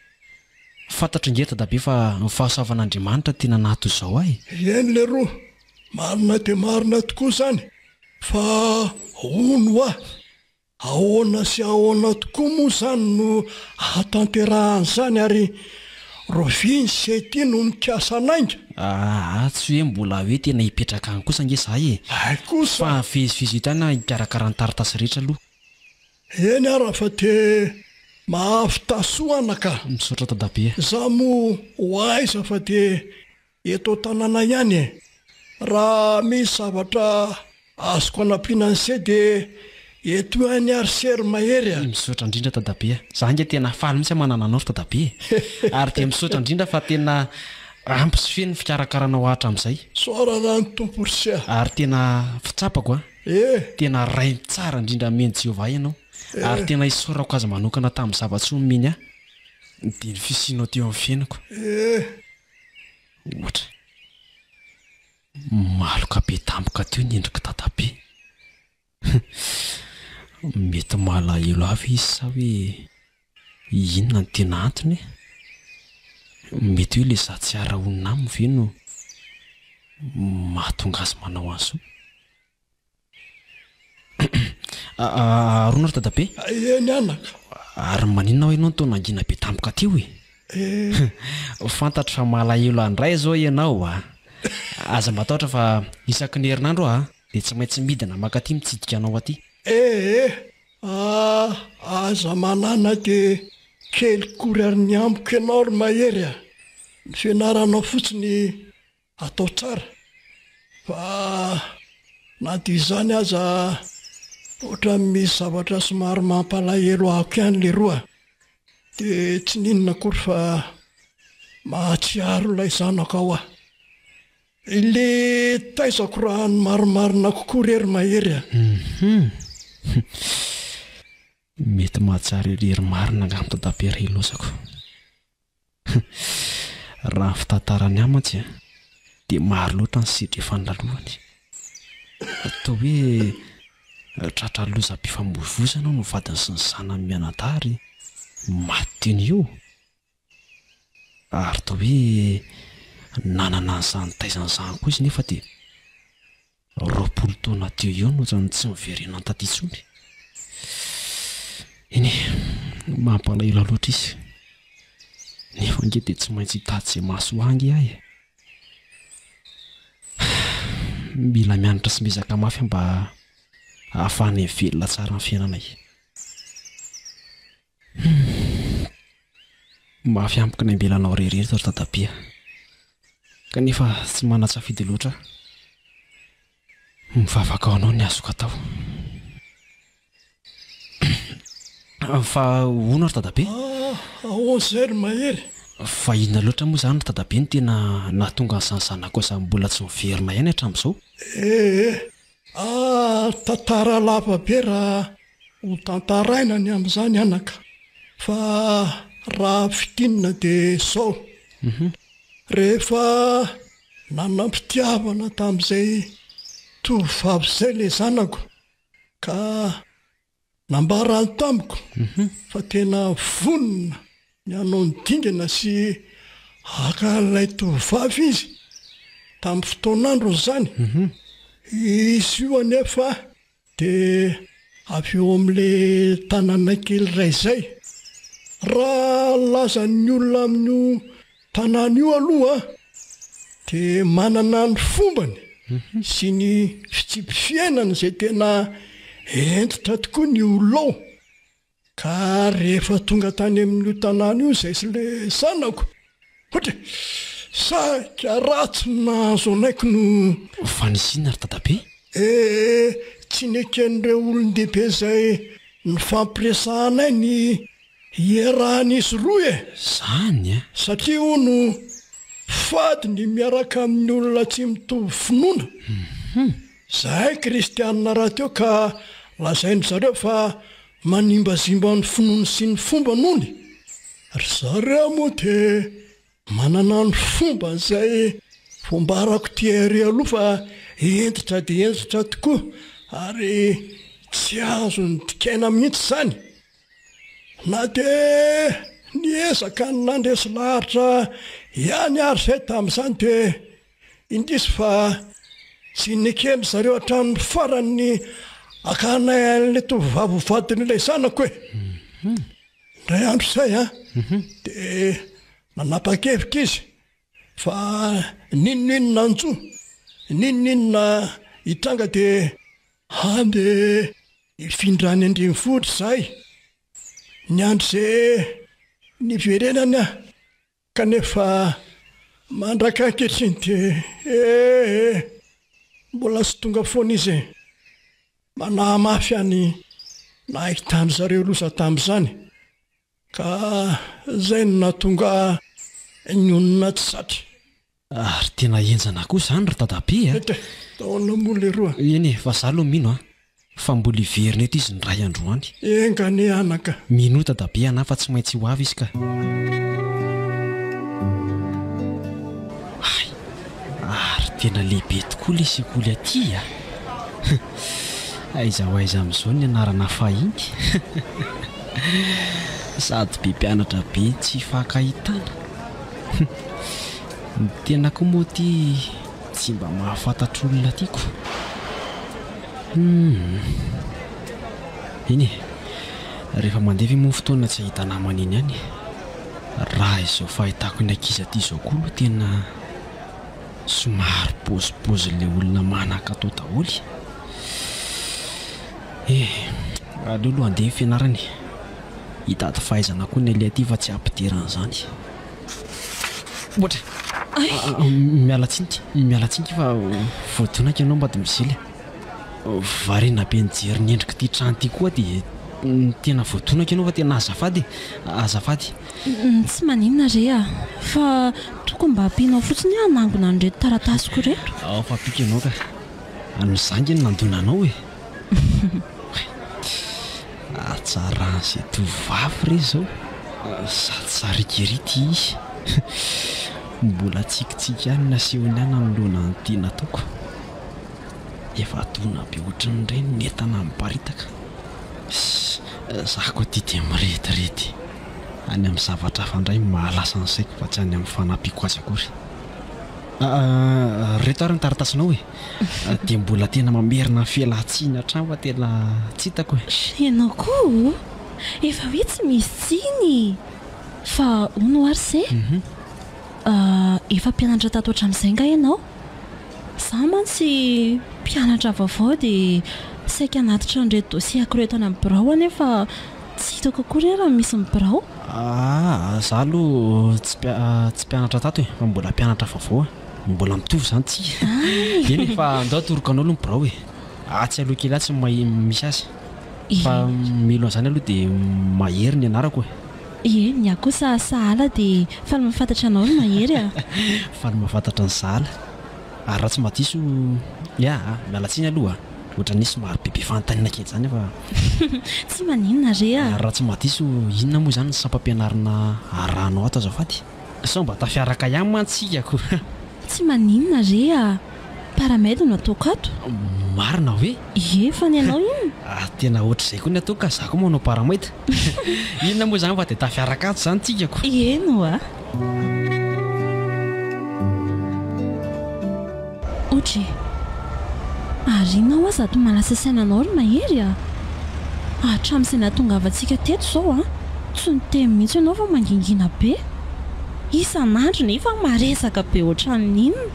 Fantatro ange ry dadabe fa ny fahasoavan'Andriamanitra tena naha toy izao ahy e! Eny leroa, marina dia marina tokoa izany, fa hono hoa, ahoana sy ahoana tokoa moa izany no ahatanterahan'izany ary raoviana sy ety no mikasa hanainga? Aa, tsy hoe mbola hoe tena hipetraka any kosa ange izahay e! Hay kosa! Fa vezivezy eto ihany aho hikarakara ny taratasy rehetra aloha. Eny ara fa de mahavita soa anaka. Misaotra dadabe a. Za moa ho aiza fa de eto an-tanàna ihany e. Raha misy zavatra azoko anampiana an'se de eto ihany ary se ry Mahery a. Misaotra indrindra dadabe a. Za ange tena faly mihitsy manana anao ry dadabe e. Ary dia misaotra indrindra fa tena ampy sy feno ny fikarakaranao ahy hatramin'izay. Soarana ny Tompo ry se a. Ary tena fitsapako a. Eh! Tena Ray tsara indrindra amen'i Jehovah ahy ianao, Eh! ary tena isaorako azy manokana tamin'ny zava-tsoa nomeny ahy, dia ny fisianao teo amin'ny fiainako. Eh! Ohatra. Maloka be tampoka teo ny endrik'i Dadabe. Mety malahelo ahy ve izy sa hoe inona no tena antony e? Mety hoe ilay izaho tsy hiara-honina aminy ve no mahatonga azy manao an'izao? Arona ry dadabe? Eny anaka. Ary maninona hoy ianao no toa nangina be tampoka teo e? Eh. Fantatro fa malahelo ahy indray izao ianao a! Aza matahotra fa isaky ny herinandro aho dia tsy maintsy midina mankaty mitsidika anao aty. Eh eh! Ah, aza manana dia kely kory ary ny amiko ianao ry Mahery a! Ny fianaranao fotsiny atao tsara fa na dia izany aza ohatran'ny misy zavatra somary mampalahelo ahako ihany leroa dia tsy n'inona akory fa mahatsiaro ilay zanako aho ah. Ilay taizako raha ny marimarina kokoa re ry Mahery a. Hum. Mety mahatsiaro irery marina angamba dadabe ry ilozako. Raha ny fitantarany ahy mantsy dia maro loatra ny sedra efa nolalovany. Toa hoe tratra lozam-pifamoivoizana hono ny vadiny sy ny zanany mianadahy ary maty teny eo. Ary toa hoe nanana an'izany taizany izany koa izy nefa dia 20 taona teo eo no ohatran'ny tsy niverenany taty intsony. Eny e, mampalahelo ahy loatra izy. Nefa ange dia tsy maintsy hitady izay mahasoa ahy ange aho e. Mila mianatra sy miezaka mafy aho mba hahafahanay mivelona tsara amin'ny fiainanay. Humm. Mafy amiko ny ambela anao irery eto ry dadabe a. Kanefa tsy manan-tsafidy loatra aho. Mivavaka ho anao ny azoko atao. Fa hono ry dadabe? Ah, ahoana izay ry Mahery? Fa inona loatra moa izany ry dadabe no tena nahatonga an'izany zanakao izany mbola tsy miverina ihany hatramin'izao? Eh eh, ah, tantara lava be raha Ho tantaraina ny amin'izany anaka, fa raha fintinina dia izao, rehefa nanam-pitiavana tamin'izay tovovavy izay ilay zanako ka nambarany tamiko fa tena vonona ny hanao ny dingana sy haka an'ilay tovovavy izy tamin'ny fotoan'androny izany, izy io anefa Dia avy eo amin'ilay tanàna kely iray izay. Raha lazan'ny olona amin'io tanàna io aloha dia manana ny fombany sy ny fitsipi-fiainany izay tena hentitra tokoa ny olona ao. Ka rehefa tonga tany amin'io tanàna io izay sy ilay zanako, ohatra e, saika ratsy ny nahazo anay ko no. Fa nisy inona ry dadabe? Eh, tsy neken'ireo olon-dehibe izay nifampiresahanay ny hiarahan'izy roa e! Zany a! Satria hono fady ny miaraka amin'ny olona tsy mitovy finoana. Zahay kristianina rahateo ka lazain-dry zareo fa manimbazimba ny finoany sy ny fombany hono. Ry zareo moa dia manana ny fombany izay voambarako ty ery aloha fa hentitra dia hentitra tokoa ary tsy azony dikaina mihitsy izany. Na dia niezaka ny nandresy lahatra ihany ary izay tamin'izany dia Indrisy fa tsy neken-dry zareo hatramin'ny farany ny hakanay an'ilay tovovavy ho vadin'ilay zanako e! Indray andro izay an, dia nanapa-kevitra izy fa n'inon'inona hanjo, n'inon'inona hitranga dia handeha hifindra any an-drenivohitra izahay. Niandry izay niverenany aho. Kanefa mandraka ankehitriny dia eh eh mbola tsy tonga foana izy e! Manahy mafy aho ny nahitan-dry zareo loza tamin'izany ka izay no nahatonga ahy nionona tsy satry. Ary tena henjana koa izany ry dadabe a! Ety e! Taona moa leroa. Eny e, fa za aloha mino a! Fa mbola hiverina eto izy indray androany. Enga anie anaka. Minoa dadabe anah fa tsy maintsy ho avy izy ka. Hay! Ary tena lehibe tokoa ilay sekoly aty a! Aiza ho aiza amin'izao ny anarana fahiny? Sady be mpianatra be tsy ifankahitana. Ny tena koa moa ity tsy mba mahafantatra olona aty ko. Humm. Eny e, rehefa mandeha ve moa ny fotoana tsy hahita namana eny ihany e. Raha izao fahitako ny ankizy aty izao koa aloha tena somary paozipaozin'ilay olona manan-katao daholo. Eh, aleo aloha handeha ny fianarana e. Hitady fahaizana koa ny aleha aty fa tsy hampidera an'izany. Ohatra. Miala tsiny ty, miala tsiny ty fa voadonako ianao mademoiselle. Variana be nijery ny endrik'ity trano ity koa dia tena voadonako ianao fa tena azafady e, azafady. Tsy maninona re a! Fa tokony mba ampianao fotsiny aho hanangona an'ireto taratasiko ireto. Ao fa ampiako ianao ka. An'iza ange no nandona anao e? Hatsaran'izay tovovavy re izao, sady sariaka ery ity izy. Mbola tsikitsiky ihany ny asehony ahy nanoloana an'ity nataoko. Efa dona be ohatran'ireny ny entana miparitaka. Za koa ity dia mirediredy. Any amin'ny zavatra hafa indray no mahalasa ny saiko fa tsy any amin'ny fanampiako azy akory. Reto ary ny taratasinao e! Dia mbola tena mamerina ny fialan-tsiny hatrany fa tena tsy hitako e! Ianao koa o! Efa hoe tsy misy tsiny! Fa hono hoa ry se? Efa mpianatra tato hatramin'izay nga ianao? Za mantsy mpianatra vaovao dia saika hanatitra an'ireto dossier-ko ireto any amin'ny birao aho nefa tsy hitako akory hoe raha misy ny birao. Aa, za aloha tsy tsy mpianatra tato e, fa mbola mpianatra vaovao a. Mbola mitovy izany tsika. Eny e, fa andao atoroko anao aloha ny birao e. Atsy aloha kely atsy no misy azy. Fa mialohan'izany aloha dia Mahery ny anarako e. Ie, ny ahy kosa Sahala dia faly mahafantatra anao ry Mahery a! Faly mahafantatra an'i Sahala. Ary raha tsy mahadiso, ya, miala tsiny aloha a! Ohatran'ny hoe somary bebe fanontaniana kely izany aho fa. Tsy maninona re a! Ary raha tsy mahadiso, inona moa izany ny sampam-pianarana arahanao ato azafady? Sao mba tafiaraka ihany mantsy isika ko! Tsy maninona re a! Paramed no ataoko ato. Marina ve? Ie, fa ny anao inona? Ah, tena ohatr'izay koa ny ataoko ka, za koa manao paramed. Inona moa izany fa dia tafiaraka ato izany tsika ko! Eny oa! Otry e! Ary inona hoa zato mahalasa saina anao ry Mahery a! Hatramin'izay nahatongavantsika teto izao an, tsy niteny mihitsy ianao fa mangingina be. Isan'andro nefa maresaka be ohatran'ny inona.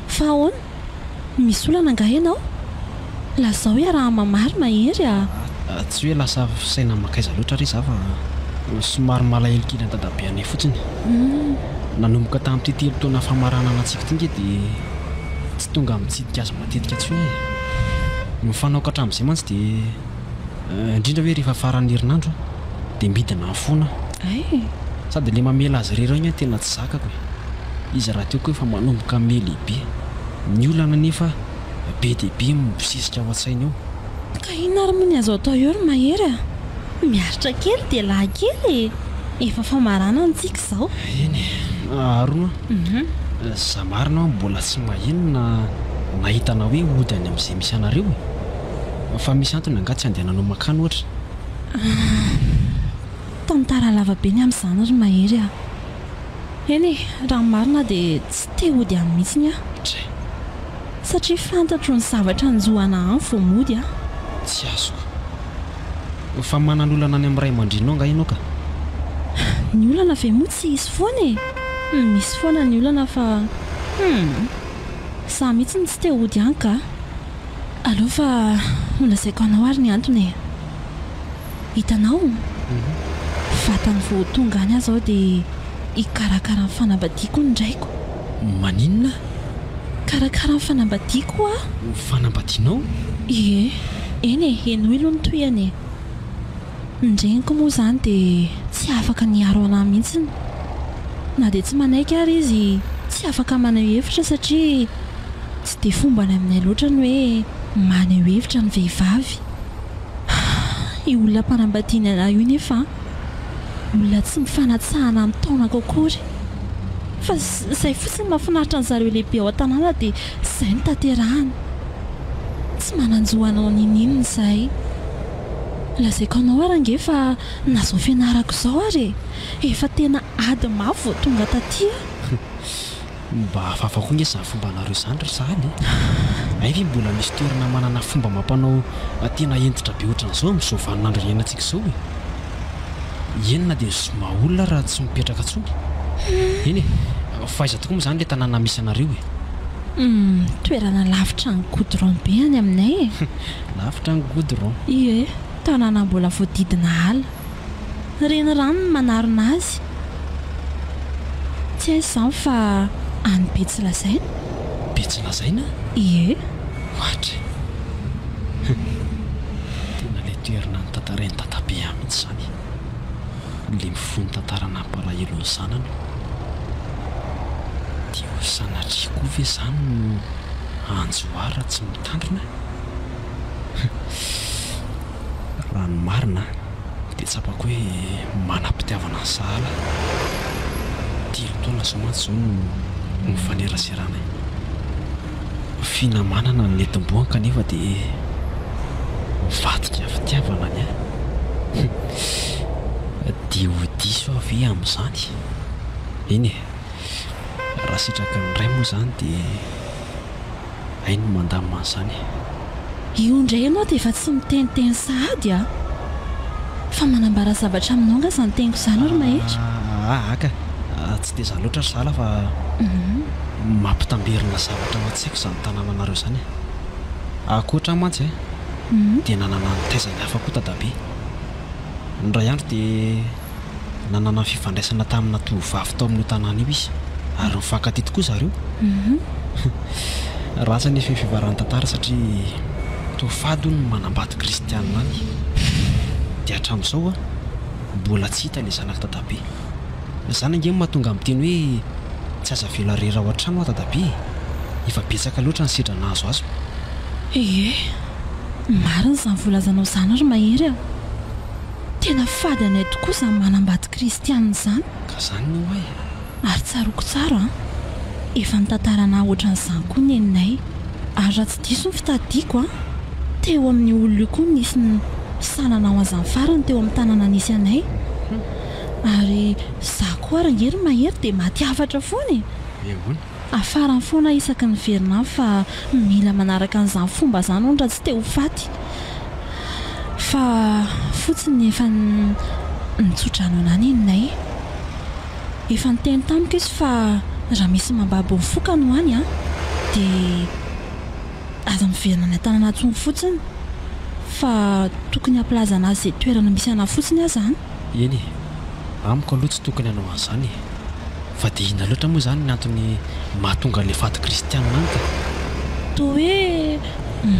Fa ahoana? Misy olana angaha ianao? Lazao iaraha-mamaly Mahery a! Tsy hoe lasa saina mankaiza loatra re za fa somary malahelo kely an'i dadabe anay fotsiny. Nanomboka tamin'ity telo taona famaranana antsika ity nge dia tsy tonga mitsidika azy matetika intsony e. Ny fanaoko hatramin'izay mantsy dia indrindra hoe rehefa faran'ny herinandro dia midina any foana aho. Sady ilay mamela azy irery ao anie tena tsy zakako e. Izy rahateo koa efa manomboka miha-lehibe. Ny olana anefa be dia be mibosesika ao an-tsainy ao. Ka inona ary moa ny azo atao eo ry Mahery a? Miaritra kely dia lahy kely e! Efa famaranana tsika izao. Eny e! Arona a! Za marina hoa mbola tsy maheno na nahita anao hoe hody any amin'izay misy anareo e! Fa misy antony angaha tsy handehananao mankany ohatra? Tantara lava be ny amin'izany ry Mahery a! Eny e, raha ny marina dia tsy te hody any mihitsiny aho. Dray. Satria fantatro ny zavatra hanjo anà any vao mody aho. Tsy azoko. Fa manan'olana any amin'ny ray aman-dreninao angaha ianao ka? Ny olana ve moa tsy hisy foana e? Misy foana ny olana fa hum. Izaho mihitsy no tsy te hody any ka. Aleo fa holazaiko anao ary ny antony e. Hitanao? Vatany vao tonga any aho izao dia hikarakara ny fanambadiako ny raiko. Maninona? Karakara ny fanambadiako aho. Ny fanambadianao? Ie. Eny e, henoy aloha ny tohiny e. Ny reniko moa izany dia tsy afaka ny hiaro an'ahy mihitsiny. Na dia tsy manaiky ary izy, tsy. tsy afaka maneho hevitra satria tsy dia fomba any aminay loatra ny hoe maneho hevitra ny vehivavy. Io olona ampanambadiany anah io nefa an, olona tsy mifanatsahana amin'ny taonako akory. Fa izay fotsiny mahafinaritra an'zareo lehibe ao an-tanàna dia izay no tanterahana. Tsy manan-jo hanao n'inon'inona izahay. Lazaiko anao ary ange fa na izao fianarako izao ary e, efa tena ady mafy vao tonga taty aho. Mba hafahafa koa nge izany fombanareo izany ry Saly e! Hay ve mbola misy toerana manana fomba amam-panao tena hentitra be ohatran'izao amin'izao vaninandro iainantsika izao e! Eny na dia zoma olona raha tsy mipetraka intsony. Eny e! Fa aiza tokoa moa izany ilay tanàna misy anareo e? Humm, toerana lavitra ny goudron be any aminay e! Lavitra ny goudron. Ie, tanàna mbola voadidina ala. Renirano no manarona azy. Tsy aiza izany fa any Betsilazaina. Betsilazaina? Ie. Ohatra e! Tena ilay toerana notantarain'i Dadabe ahy mihitsy izany. Ilay mifono tantara nampalahelo ny zanany. Dia ho sanatria koa ve izany no hanjo ahy raha tsy mitandrina? Raha ny marina dia tsapako hoe manam-pitiavana an'i Sahala. Telo taona izao mantsy izao no nifaneraseranay. Finamanana no nentim-boany kanefa dia nivadika fitiavana ny ahy. Dia ho diso aho ve amin'izany? Eny e, raha sitraky ny Ray moa izany dia. Hainy ny mandamina an'izany e. Io indray ianao dia efa tsy miteniteny sahady a! Fa manambara zavatra aminao angaha izany teniko izany ry Mahery? Aa ka! Tsy dia izany loatra ry zala fa mampitamberina zavatra ao an-tsaiko izany tanànanareo izany e. Ankoatra ahy mantsy dia nanana ny taizany hafa koa dadabe. Indray andro dia. Nanana fifandraisana tamina tovovavy tao amin'io tanàna io izy, ary nifankatia tokoa zareo. Ratsy anefa ny fivoaran'ny tantara satria toa fady hono ny manambady kristianina any. Dia hatramin'izao mbola tsy hita ilay zanak'i dadabe. Izany ange no mahatonga ahy miteny hoe tsy azo avela irery ao an-trano aho dadabe e! Efa betsaka loatra ny sedra nahazo azy. Ie, marina izany voalazanao izany ry Mahery a! Tena fady anay tokoa izany manambady kristianina izany. Ka zany ny oay e. Ary tsaroako tsara an! Efa nitantarana ahy ohatran'izany koa neninay. Ary raha tsy diso ny fitadidiako an! Teo amin'io olona io koa nisy ny sahy nanao an'izany farany teo amin'ny tanàna nisy anay. Ary za koa ary ange ry Mahery dia maty hafatra foana e! Ahoana? Afarany foana isaky ny miverina any fa mila manaraka an'izany fomba izany hono raha tsy te ho faty. Fa fotsiny efa nitsodrano anah neninay. Efa niteny tamiko izy fa raha misy mambabo ny fokany ho any an, dia aza miverina any an-tanana intsony fotsiny fa tokony hampilaza an'azy izay toerana misy anah fotsiny aza an. Eny e, amiko aloha tsy tokony hanao an'izany e. Fa dia inona loatra moa izany ny antony mahatonga an'ilay faty kristianina any ka? Toa hoe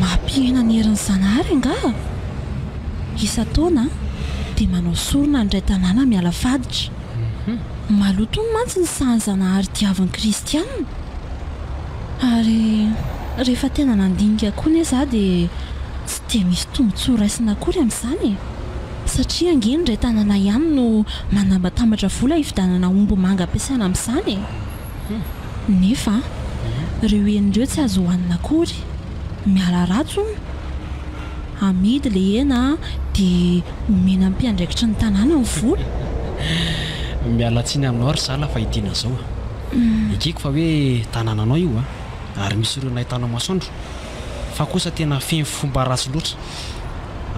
mampihena ny herin'ny Zanahary angaha? Isan-taona dia manao sorona ny iray tanàna miala faditra. Maloto hono mantsy ny sahan'ny Zanahary diavin'ny kristianina. Ary rehefa tena nandinika koa anie za dia tsy dia misy tombontsoa raisina akory amin'izany e! Satria ange ny iray tanàna ihany no manambatambatra vola hividianana omby manga ampiasaina amin'izany e! Nefa ireo hena ireo tsy azo hohanina akory. Miala ratsy hono. Amidy ilay hena dia omena ny mpiandraikitry ny tanàna ny vola. Miala tsiny aminao ry zala fa idina zao a. Ekeko fa hoe tanànanao io a, ary misy ireo nahitanao masoandro, fa kosa tena feno fomba ratsy loatra.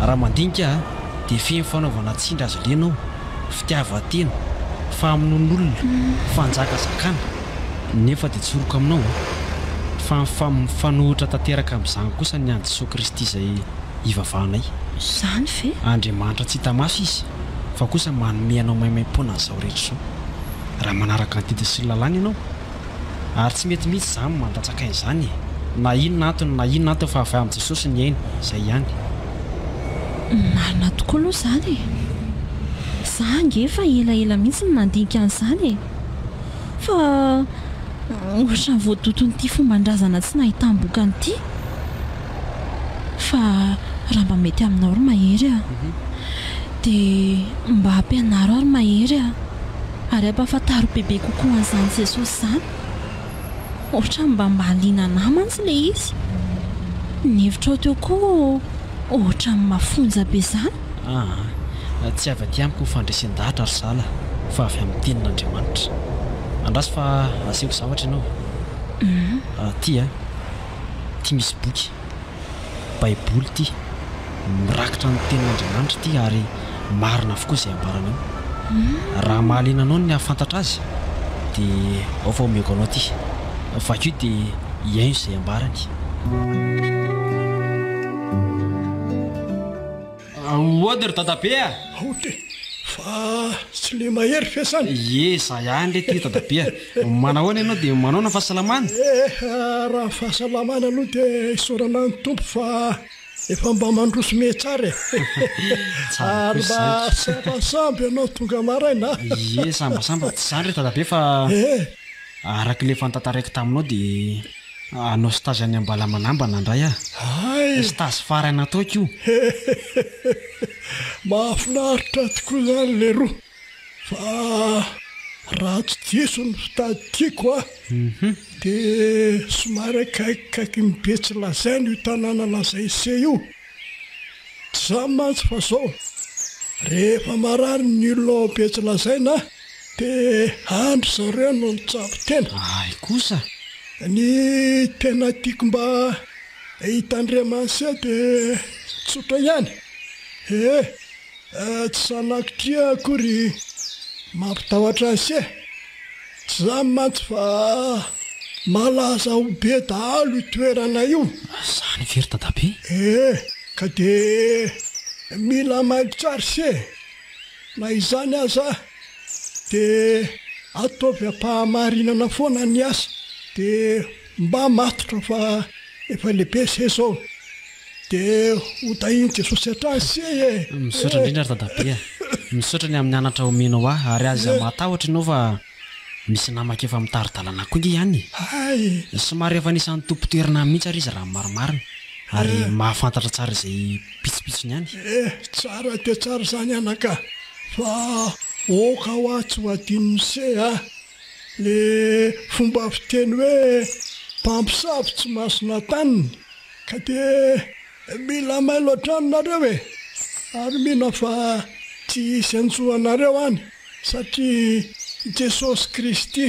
Raha mandinika aho dia feno fanaovana tsindry azo lena ao, fitiavan-tena, famonoan'olona, fanjakazakana. Nefa dia tsoriko aminao fa fa mifanohitra tanteraka amin'izany kosa ny an'i Jesoa Kristy izay ivavahanay. Izany ve? Andriamanitra tsy hita maso Izy fa kosa manome anao maimaimpoana an'izao rehetra izao raha manaraka ny didiny sy ny lalàny ianao. Ary tsy mety mihitsy izany mandatsaka aina izany e! Na inona antony na inona antony fa avy amin'i Jesosy ny aina, izay ihany. Marina tokoa aloha izany e! Za ange efa elaela mihitsy no nandinika an'izany e! Fa. Ohatran'ny voadoton'ity fomban-drazana tsy nahitam-bokany ity. Fa raha mba mety aminao ry Mahery a! Dia mba ampianaro aho ry Mahery a! Ary ampahafantaro bebe kokoa an'izany Jesosy izany. Ohatran'ny mba mahaliana anà mantsy ilay izy. Ny hevitrao teo koa ohatran'ny mafonja be izany. Aa, tsy avy aty amiko ny fandresen-dahatra ry zala fa avy amin'ny tenin'Andriamanitra. Andraso fa asehoko zavatra ianao. Aty a, ity misy boky. Baiboly ity. Mirakitra ny tenin'Andriamanitra ity ary marina avokoa izay ambarany ao. Raha mahaliana anao ny hahafantatra azy dia ao fa omeko anao ity. Vakio dia hihaino izay ambarany. Aody ry dadabe a! Aody e! Fa tsy le mahery ve zany? Ie, za ihany re ty dadabe a! Manahoana ianao dia manaona ny fahasalamana? Eh, raha ny fahasalamana aloha dia isaorana ny Tompo fa efa mba mandroso mihatsara e! Tsara Ary kosa mba izany. sambasamba ianao tonga maraina a! Ie, sambasamba. Tsy izany re dadabe fa araka ilay efa notantaraiko taminao dia hanao stage any Ambalamanambana indray aho. Hay! Stage farany nataoko io. Mahafinaritra tokoa izany leroa. Fa raha tsy diso ny fitadidiako a, dia somary akaikikaikin'i Betsilazaina io tanàna lazain'se io. Tsy izany mantsy fa zao, rehefa marary ny olona ao Betsilazaina dia any ry zareo no mitsabo tena. Hay kosa! Ny tena tiako mba hitandreman'se dia tsotra ihany ee. Tsy sanatria akory mampitahotra azy e! Tsy izany mantsy fa malaza ho be dahalo io toerana io. Izany ve ry dadabe? Ee, ka dia mila mailo tsara ise e! Na izany aza dia ataovy am-pahamarinana foana ny asa dia mba matotra fa efa lehibe ise izao. Dia ho tahin'i Jesosy hatrany se e! Misaotra indrindra ry dadabe a! Misaotra ny amin'ny anatra omenao ahy ary aza matahotra ianao fa misy namako efa mitari-dalana koa nge ihany e! Hay! Somary efa anisan'ny tompon-toerana mihitsy ary izy raha ny marimarina ary mahafantatra tsara izay pitsopitsony any. Eh! Tsara dia tsara izany anaka fa aoka hoa tsy ho adinon'i se a! Le fomba fiteny hoe mpamosavy tsy masina taniny. Ka dia mila mailo hatrany nareo e! Ary mino aho fa tsy hisy hanjo anareo any satria Jesosy Kristy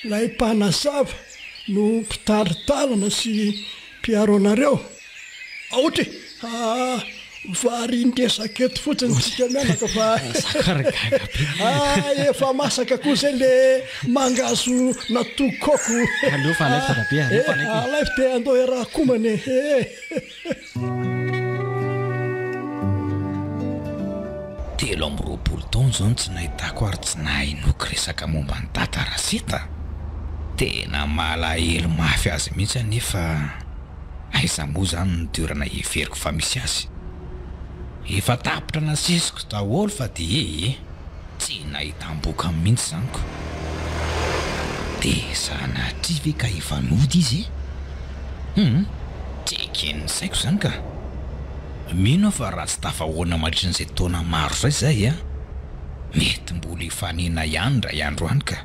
ilay Mpanazava no mpitari-dalana sy mpiaro anareo. Aotra e! Aa varin-dresaka eto fotsiny tsika mianaka fa aa efa masaka koa zay le mangahazo natokoko. Aleo fa alaivo dadabe a, aleo fa alaivo e. Alaivo dia andao iaraha-komana e. 23 taona izao no tsy nahitako ary tsy nahenoako resaka momba an'i Dada Raseta. Tena malahelo mafy azy mihitsy anefa. Aiza moa izany no toerana heveriko fa misy azy? Efa tapitra nasesiko daholo fa dia ee, tsy nahitam-bokany mihitsy izany ko. Dia sanatria ve ka efa nody izy e? Hum, tsy eken'ny saiko izany ka. Mino aho fa raha tsy tafahoana mandritra an'izay taona maro izay izahay an, mety mbola hifanena ihany indray andro any ka.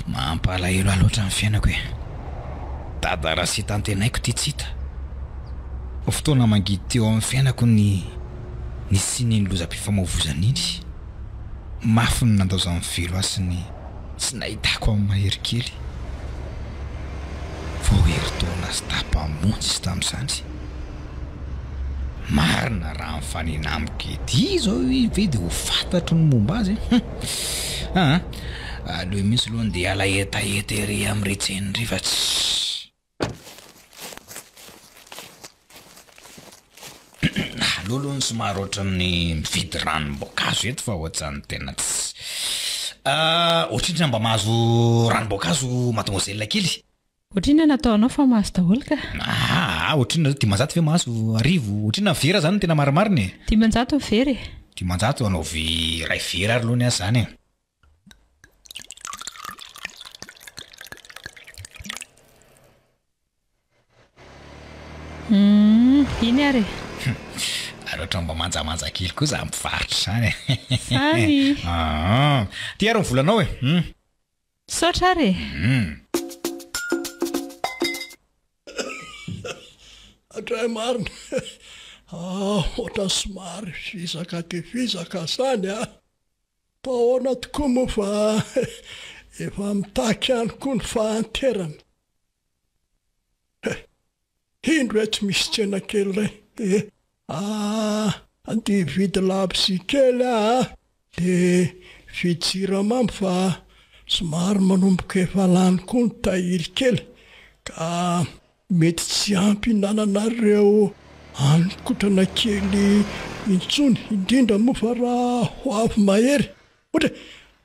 Mampalahelo ahy loatra ny fiainako e. Dada Rasita antenaiko ity tsy hita. Fotoana mangidy teo amin'ny fiainako ny nisian'iny lozam-pifamoivoizana iny. Mafy ny nandaozan'i Velo ahy sy ny tsy nahitako an'i Mahery kely. Vao herintaona sy tapany monja izy tamin'izany. Marina raha mifanena amiko ety izao i ve dia ho fantatro ny momba azy e! Hum! Aa! Aleo mihitsy aloha ndeha hiala hetaheta ery amin'iretsy tsena iry fa tsy. Aleo aloha ny somary ohatran'ny mividy ranom-boankazo eto fa ohatran'ny tena tsy. Ohatrinona mba mahazo ranom-boankazo mademoiselle kely? Ohatrinona no ataonao fa mahazo daholo ka. Aa ohatrinona zao 500 ve mahazo arivo ohatrinona ny vera zany no tena marimarina e? 500 ny vera e. 500 anaovy iray vera ary aloha ny azy zany e. Humm, iny ary e. Ary ohatran'ny mba manjamanja kely koa izany mpivarotra izany e. Zany. Aa. Ty ary ny volanao e. Humm. Misaotra ary e. Humm. Hatray marina. Ah, ohatran'ny somary vizaka dia vizaka izany a. Fa ahoana tokoa moa fa efa mitaky ihany koa ny fahanterana. He, indro etsy misy tsena kely iray e! Ah, andeha hividy labozia kely aho a! Dia hividy siramamy fa somary manomboka efa lany koa ny tahiry kely ka mety tsy ampy hinananareo hanin-kotrana kely intsony, indrindra moa fa raha ho avy mahery. Ohatra e,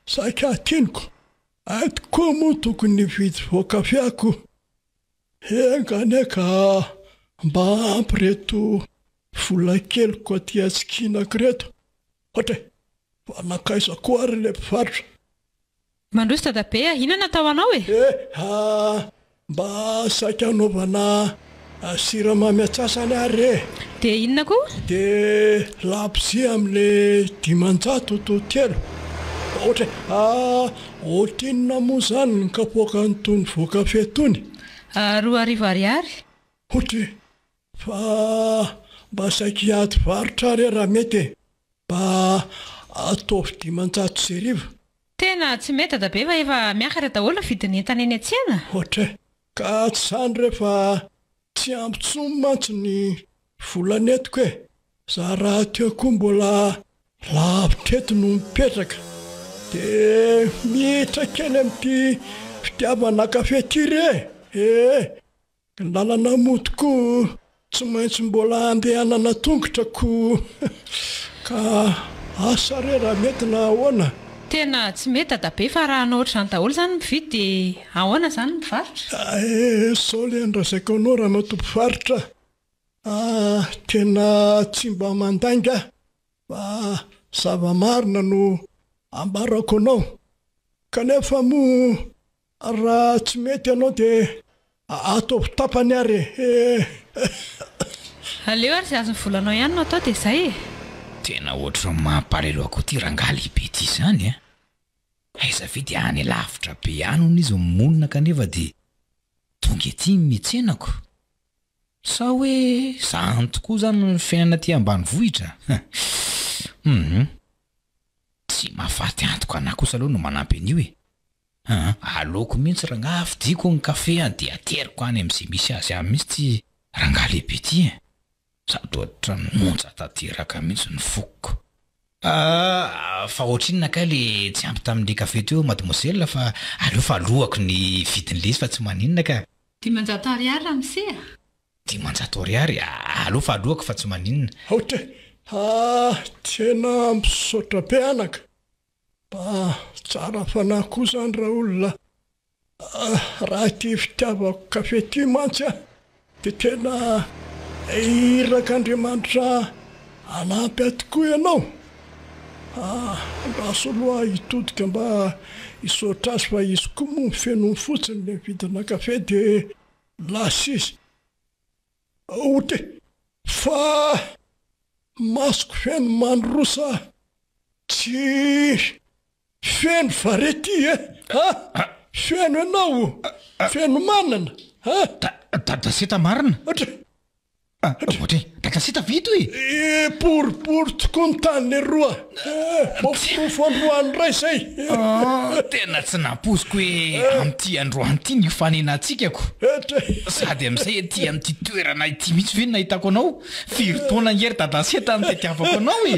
saika hadinoko, Hay tokoa moa tokony hividy voakafe ako. Enga anie ka mba ampy reto vola keliko aty atsikinako reto. Ohatra e! Fa nankaiza koa ary ilay mpivarotra? Mandroso dadabe a! Inona no atao anao e? Eh! Ha! Mba saika hanaovana siramamy antsasany ary e! Dia inona koa? Dia labozia amin'ilay 500 to telo. Ohatra e! Ah! Ohatrinona moa izany ny kapoakan'itony voakafe itony? 2000 ariary. Ohatra e! Fa mba saika hiady varotra ary aho raha mety e! Mba ataovy 1500. Tena tsy mety dadabe fa efa miakatra daholo ny vidin'ny entana eny an-tsena. Ohatra e! Ka tsy izany re fa tsy ampy intsony mantsy ny vola nentiko e! Za rahateo koa mbola lavitra eto no mipetraka de miditra kely amin'ity fitiavana kafe ity re e! Ny lalana mody koa tsy maintsy mbola andehanana tongotra ko ka asa re raha mety na ahoana? Tena tsy mety dadabe fa raha hanao ohatr'izany daholo izany ny mpividy dia ahoana izany ny mpivarotra? Eh sao le nolazaiko anao ramatoa mpivarotra ah tena tsy mba mandainga aho fa zava-marina no ambarako anao kanefa moa Raha tsy mety ianao dia ataovy tapany ary e! Aleo ary izay azon'ny volanao ihany no atao dia izay e! Tena ohatran'ny mampalahelo ahy koa ity rangahy lehibe ity izany a! Aiza ve dia any lavitra be any hono izy no monina kanefa dia tonga ety ny miantsenako? Sa hoe izany tokoa izany ny fiainana aty ambanivohitra? Hum! Tsy mahafaty antoka anah kosa aloha no manampy an'io e! Aa aleoko mihitsy rangaha vidiako ny kafe an dia ateriko any amin'izay misy azy any mihitsy ity rangaha lehibe ity e! Sady ohatran'ny monja tanteraka mihitsy ny foko. Aa fa ohatrinona kay le tsy ampy tamin'le kafe teo mademoiselle fa aleo fa alohako ny vidin'le izy fa tsy maninona ka. 500 ariary ramose a! 500 ariary? Aleo fa alohako fa tsy maninona. Aotra e! Aa tena misaotra be anaka. Mba tsara fanahy koa zany raolona a! Raha ity fitiavako kafe ity mantsy a, dia tena irak'Andriamanitra hanampy ahy tokoa ianao. Andraso aloha aho hitodika mba hisaotra azy fa izy koa moa fenony fotsiny ilay vidina kafe dia lasa izy. Aotra e! Fa masoko feno mandroso a! Tsy feno va re ty e? Ha? Feno ianao? Feno manana? Ha? Dadaseta marina? Ohatra. Ohatra e, dadaseta vita e! E, boribory tokoa ny tany leroa. E, voaporofo androany indray izay. Tena tsy nampoiziko hoe amin'ity androany ity no hifanenantsika ko. Sady amin'izay aty amin'ity toerana ity mihitsy ve no nahitako anao? Firy taona ange ry dadaseta no tadiavako anao e!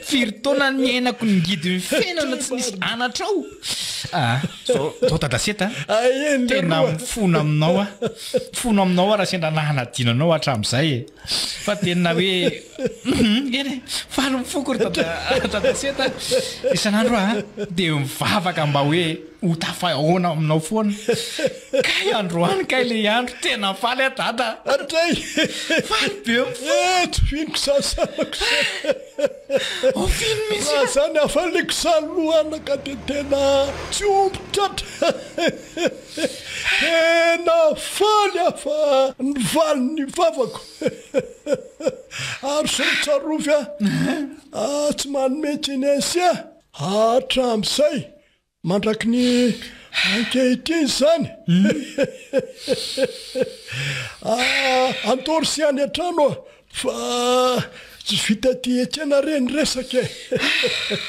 Firy taona niainako ny ngidin'ny fiainana tsy nisy anatrao? Ah, zao, zao Dadaseta a! Tena mifona aminao aho. Mifona aminao aho raha sendra nahanadino anao hatramin'izay e! Fa tena hoe, hum, eny e, faly ny foko ry dada, Dadaseta a! Isan'andro aho dia mivavaka mba hoe ho tafahaona aminao foana. Kay androany kay le andro, tena faly aho dada a! Hatray! Faly be ny foko! Eh, tsy finiko izany zanako izany. Oviana mihitsy. Zany hafaliako zany aloha anaka dia tena tsy omby tratra. Tena faly aho fa nivaly ny vavako. Ary sao tsarovy aho tsy manome tsiny an'sia hatramin'izay Mandraky ny ankehitriny izany. Antory sy any an-trano fa tsy vita aty an-tsena re ny resaka e.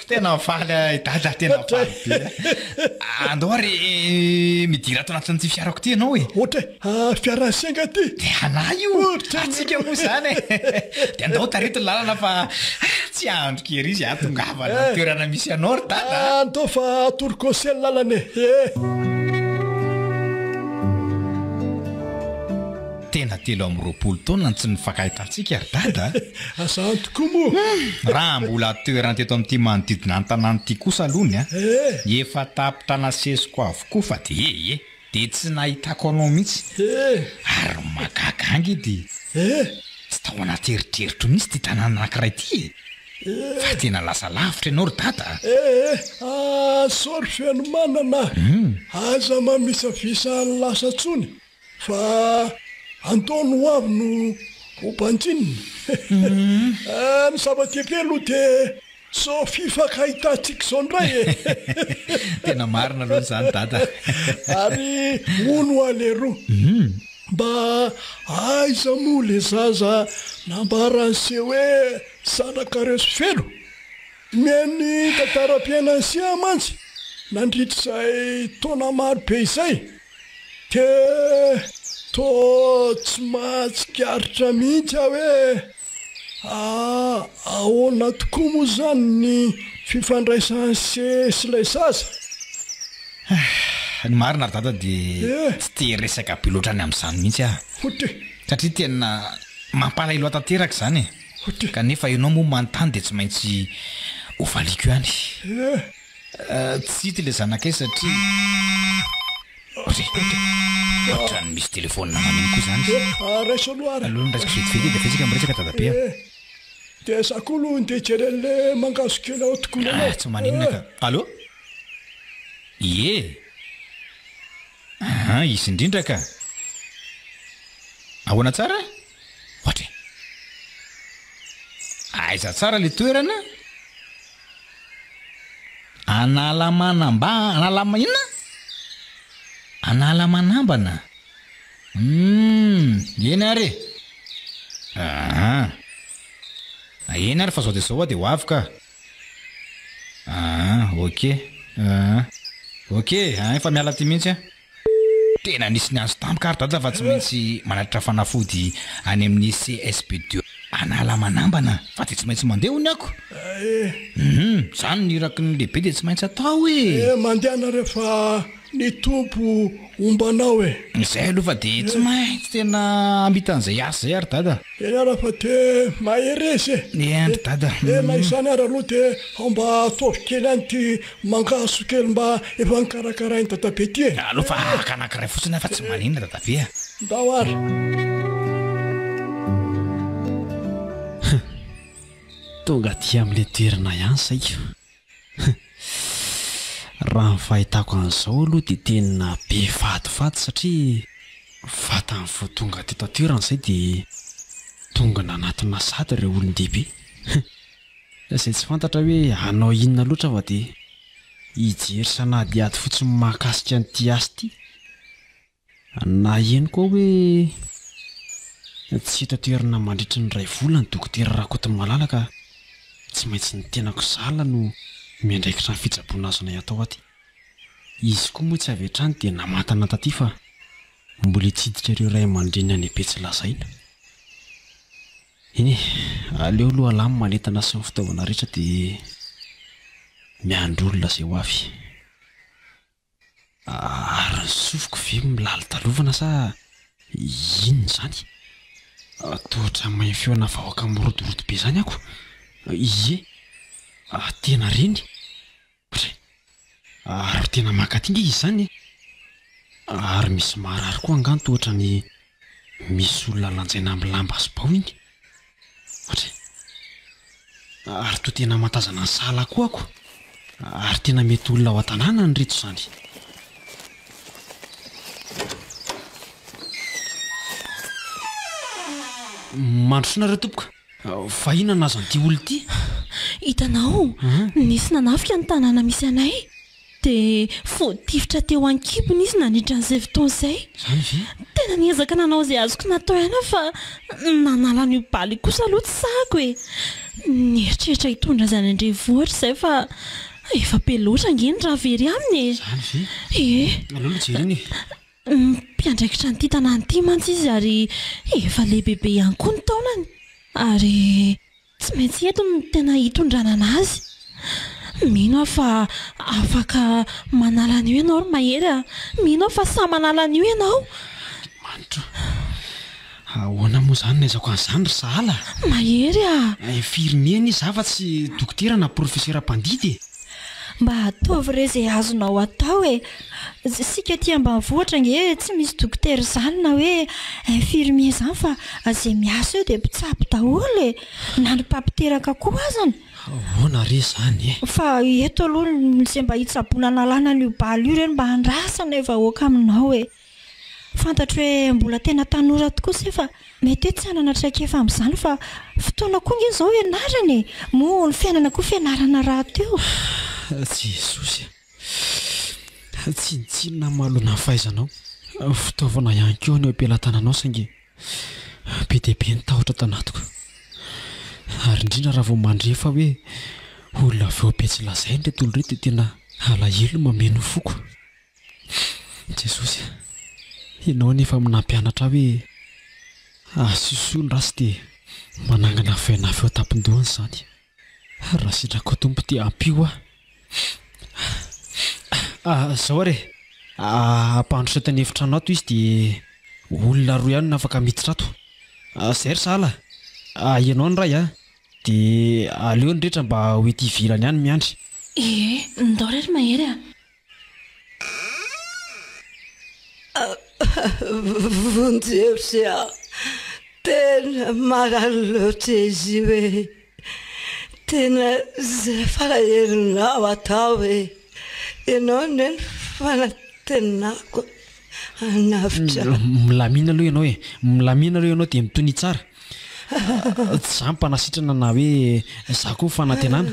Tena faly aho i Dada, tena faly be. Andao ary midira ato anatin'ity fiarako ity ianao e. Ohatra e, fiara senga ity. Dia anah io, antsika moa izany e. Dia andao tarito ny lalana fa tsy andriko ery izy hahatongavana amin'ny toerana misy anao ry Dada a. Andao fa atoroko an'se ny lalana e. Tena 23 taona no tsy nifankahitantsika ry Dada a. Izany tokoa moa. Raha mbola toerana teto amin'ity manodidina ny tanàna ity kosa aloha ny a, efa tapitra nasesiko avokoa fa dia e e. Dia tsy nahitako anao mihitsy. Ary ny mahagaga ange dia tsy tao anaty eritreritro mihitsy ity tanàna anankiray ity e! Fa tena lasa lavitra ianao ry dada a! Eh eh! Azo ry Fenomanana a! Aza mamisavisa ny lasa intsony fa andao ny ho avy no ho banjinina. Ny zava-dehibe aloha dia Zao fifankahitantsika izao indray e! Tena marina aloha izany Dada. Ary hono hoa leroa, mba aiza moa le zaza nambaran'i se hoe zanakareo sy Felo? Mihaino ny tantaram-piainan'i se aho mantsy nandritra izay taona maro be izay, dia toa tsy mahatsikaritra mihitsy aho hoe Ah, ahoana tokoa moa izany ny fifandraisan'i se sy ilay zaza? Ny marina ry dada dia tsy te hiresaka be loatra ny amin'izany mihitsy aho. Satria tena mampalahelo ahy tanteraka izany e. Kanefa ianao moa manontany dia tsy maintsy hovaliako ihany. Tsy hita ilay zanakay satria. Ry, ohatran'ny misy telefaonina maneno koa izany. Raiso aloha ary. Aleo raisiko vetivety dia avy eo tsika miresaka dadabe a. Dia za koa aloha ndeha hijery an'ilay mangahazo kely ao an-tokonana ao. Tsy maninona ka. Allô? Ie. Aha, izy indrindra ka. Ahoana tsara? Ohatra e. Aiza tsara ilay toerana? Analamanamba, analama inona? Analamanambana. Humm, eny ary e. Aa. Eny ary fa zao dia zao aho dia ho avy ka. Aa, ok. Aa. Ok, aa efa miala aty mihitsy aho. Tena nisy niantso tampoka ary dada fa tsy maintsy manatitra fanafody any amin'ny CSB deux Analamanambana fa dia tsy maintsy mandeha hono ako. Hum, zany ny iraky ny lehibe dia tsy maintsy atao e. Eh, mandehana re fa ny Tompo homba anao e. Izay aloha fa dia tsy maintsy tena hamita an'izay asa izay ary dada. Eny ara fa de mahereza e! Eny ry dada. Eh na izany ara aloha de ao mba ataovy kely any ity mangahazo kely mba efa nokarakarain'i dadabe ity e! Aleo fa haka anankiray fotsiny aho fa tsy maninona dadabe a! Ndao ary. Huh! Tonga aty amin'ilay toerana ihany saiko. Huh! Raha ny fahitako an'izao aloha dia tena be fatifaty satria vatany vao tonga teto an-toerana izay dia tonga nanatona sahady ireo olon-dehibe. Huh! Izay tsy fantatra hoe hanao inona loatra fa dia hijery sy hanadihady fotsiny mahakasika an'ity asa ity. Naheno koa hoe tsy eto an-toerana mandritry ny iray volana ny Dokotera Rakotomalala ka tsy maintsy ny tenako zala no miandraikitra ny fitsaboana azonay atao aty. Izy koa moa tsy avy hatrany dia namantana taty fa mbola hitsidika ireo ray aman-dreniny any Betsilazaina. Eny e, aleo aloha alamina ny entana sy ny fitaovana rehetra dia miandry olona izay ho avy. Ary ny sofiko ve milalitalovana sa inona izany? Toa ohatran'ny maheno feona vahoaka mirodorodo be izany ako. Ie, tena reny. Ohatray. Ary tena mankaty ange izy izany e. Ary misy marary koa angaha toa ohatran'ny misy olona lanjaina amin'ny lamba sy bao iny. Ohatray. Ary toa tena mahatazana ny sahala koa ako. Ary tena mety olona ao an-tanàna ny reto izany. Mandrosoa nareo tompoko. Fa inona no nahazo an'ity olona ity? Hitanao, nisy nanafika ny tanàna misy anay. Dia voatifitra teo an-kibony izy nandritra an'izay fotoana izay. Izany ve? Tena niezaka nanao izay azoko natao ihany aho fa nanala an'io bala io kosa aloha tsy sahako e! Nieritreritra hitondra azy any an-drenivohitra izahay fa efa be loatra ange ny ra very aminy e! Izany ve? Ie. Aleo aloha jerena e! Mpiandraikitra an'ity tanàna ity mantsy izy ary efa lehibebe ihany koa ny taonany. Ary Tsy maintsy eto no tena hitondrana anazy. Mino aho fa afaka manala an'io ianao ry Mahery a! Mino aho fa sahy manala an'io ianao. Andriamanitra o! Ahoana moa izany no ahaizako an'izany ry Sahala? Mahery a! Infirmier anie izaho fa tsy dokotera na profesera mpandidy e! Mba ataovy re izay azonao atao e! Isika aty ambanivohitra ange tsy misy dokotera izany na hoe infirmier izany fa izay miasa eo dia mpitsabo daholo e! Na ny mpampiteraka koa azany. Ahoana re izany e? Fa eto aloha izay mba hitsaboana analana an'io bala io re no mba andrasanay vahoaka aminao e! Fantatro hoe mbola tena tanora tokoa se fa mety hoe tsy hanana traikefa amin'izany fa fotoana koa nge izao ianarana e! Moa ny fiainana koa fianarana rahateo. Jesosy a! Tsinontsinona mahalona ny fahaizanao. Fitaovana ihany koa ny eo am-pelatananao saingy be dia be ny tahotra tanatiko. Ary indrindra raha vao mandre fa hoe olona avy eo Betsilazaina ireto olona ireto dia tena alahelo no mameno ny foko. Jesosy a! Ianao anie efa nampianatra ahy hoe asio soa ny ratsy dia manangana vainafo eo an-tampon-dohany izany. Raha sitrakao Tompo dia ampio aho. Ah, izao ary e! Ampandroso eto an'efitrano ato izy dia olona roa ihany no afaka miditra ato. Izay ry sahala a! Ianao ny iray a! Dia aleo ny rehetra mba ho ety ivelany ihany miandry. Ee, ndao re ry Mahery a! Vonjeo se a! Tena marary loatra izy io e! Tena izay falaherinao atao e! Ianao anie no fanantenako hanavotra. Milamina aloha ianao e! Milamina aloha ianao dia mitonia tsara. Tsy za mpanasitrana na hoe za koa fanantenana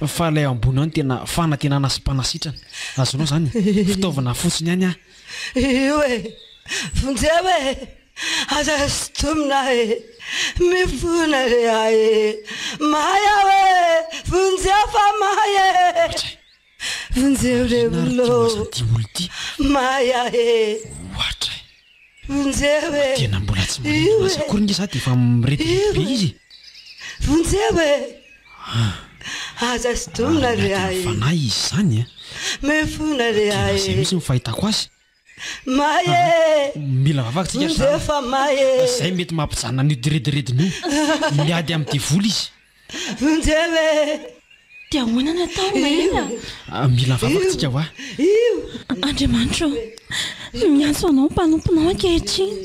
fa ilay ambony ao no tena fanantenana sy mpanasitrana. Azonao zany? Fitaovana fotsiny ihany aho. Io e! Vonjeo e! Aza sintomina e! Mifona re aho e! Mahay aho e! Vonjeo fa mahay e! Vonjeo re olona ô! Mahay aho e! Vonjeo e! Tena mbola tsy manindrona azy akory nge za dia efa mirediredy be izy e! Vonjeo e! Aza sintomina re ahy e! Fanahy izy izany a! Mifona re Tena ahy izay e! mihitsy no fahitako azy. May e! Mila vavaka tsika ry Vonjeo zala. fa may e! Izay mety mampijanona an'io diredirediny io. Miady amin'ny devoly izy. Vonjeo e! Dia ahoana no atao ry Mahery a? Ah, mila vavaka tsika hoa. Andriamanitra ô, miantso Anao ny mpanomponao ankehitriny.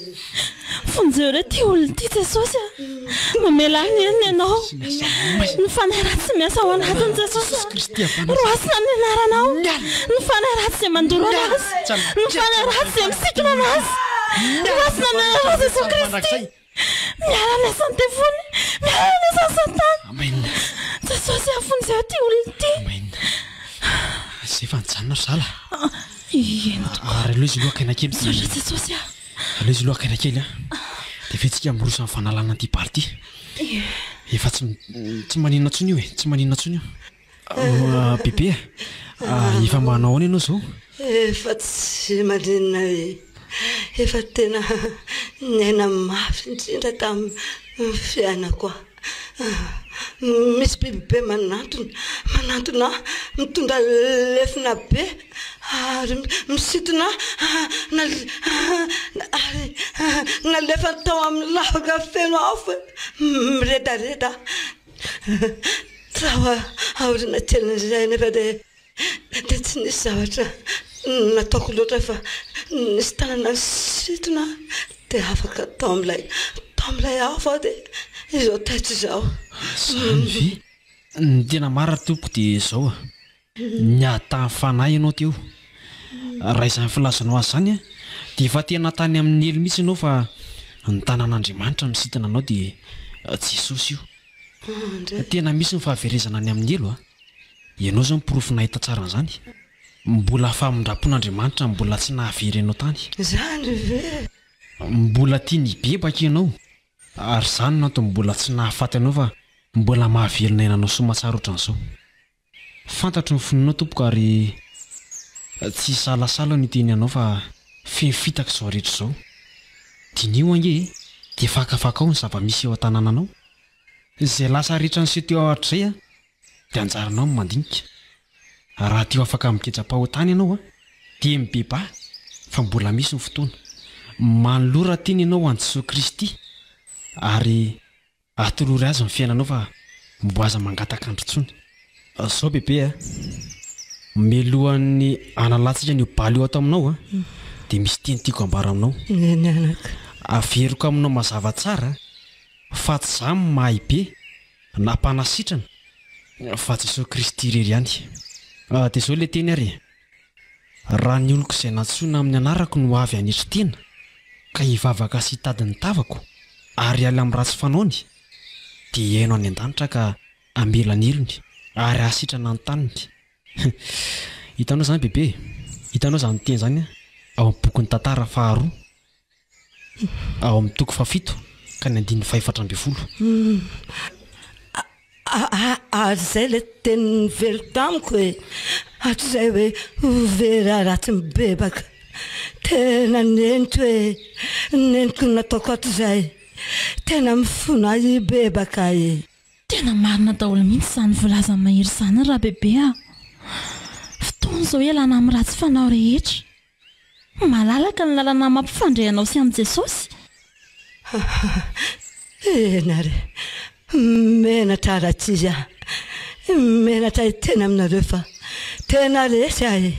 Vonjeo re ity olona ity Jesosy a! Mamelà ny helony Ianao. Ny fanahy ratsy miasa ao anatiny Jesosy a! Roasina amin'ny anaranao. Ny fanahy ratsy izay mandoro anazy. Ny fanahy ratsy izay misikina anazy. Roasina amin'ny anaranao Jesosy Kristy. Miala ny asan'ny devoly, miala ny asan'i satana. Amen. Jesosy a, vonjeo ity olona ity. Amen. Zay fa nijanona ry zala. Eny tokoa. Ary aleo izy aloha haka aina kely. Misaotra Jesosy a. Aleo izy aloha haka aina kely a. Dia avy eo tsika miroso amin'ny fanalana an'ity bala ity. Efa tsy tsy maninona intsony io e, tsy maninona intsony io. Bebe a, efa manao ahoana ianao izao? Efa tsy maninona e. Efa tena niaina mafy indrindra tamin'ny fiainako aho. Misy biby be manantona, manantona ahy, mitondra lefona be ary misintona ahy ary nalefany tao amin'ny lavaka feno afo miredareda. Tao aoriana kelin'izay anefa dia dia tsy nisy zavatra nataoko loatra fa nisy tanana nisintona ahy dia afaka tao amin'ilay tao amin'ilay afo aho dia izao taitra izao. Izany ve? Ny tena marina tompoko dia izao a! Niady tamin'ny fanahy ianao teo. Raha izany filazanao azy izany dia efa tena tany amin'ny helo mihitsy ianao fa ny tanan'Andriamanitra no nisintona anao dia Jesosy io. Tena misy ny fahaverezana any amin'ny helo a! Ianao izao no porofo nahita tsara an'izany. Mbola famindram-pon'Andriamanitra mbola tsy nahavery anao tany. Izany ve? Mbola tiany hibebaka ianao ary izany no antony mbola tsy nahafaty anao fa mbola mahavelona aina anao soamatsara ohatran'izao. Fantatro ny finoanao tompoko ary tsy hisalasala ny hiteny anao fa feno fitaka izao rehetra izao. Diniho ange e, dia fakafakao ny zava-misy eo an-tanànanao. Izay lasa rehetra niseho teo hatrizay an, dia anjaranao ny mandinika. Raha te ho afaka amin'ny geja-pahotana ianao an, dia mibebaha fa mbola misy ny fotoana. Manolora tena ianao ho an'i Jesoa Kristy ary Atolory azy ny fiainanao fa mbo aza mangataka andro intsony. Zao bebe a! Mialohan'ny hanalantsika an'io bala io ato aminao a, dia misy teny tiako hambara aminao. Eny anaka. Averiko aminao mazava tsara fa tsy za no mahay be na mpanasitrana fa Jesoa Kristy irery ihany. Dia zao ilay teny ary e! Raha ny oloko izay nantsoina amin'ny anarako no avy hanetry tena, ka hivavaka sy hitady ny tavako, ary hiala amin'ny ratsy fanaony, dia hihaino any an-danitra ka hamela ny helony, ary hahasitrana ny taniny. Hitanao izany bebe e? Hitanao izany teny izany ao amin'ny bokin'ny Tantara faharoa? Ao amin'ny toko fahafito ka ny andininy fahefatra ambin'ny folo. Ary izay ilay teny nively tamiko e! Hatrizay hoe ho very aho raha tsy mibebaka. Tena neniko e! Neniko ny nataoko hatrizay. Tena mifona ahy hibebaka e! Tena marina daholo mihitsy izany voalazan'i Mahery izany Rabebe a! Fotoana izao hialana amin'ny ratsy fanao rehetra. Malalaka ny lalana mampifandray anao sy amin'i Jesosy. Eny ary, menatra rankizy a! Menatra hiteny aminareo fa tena resy aho e!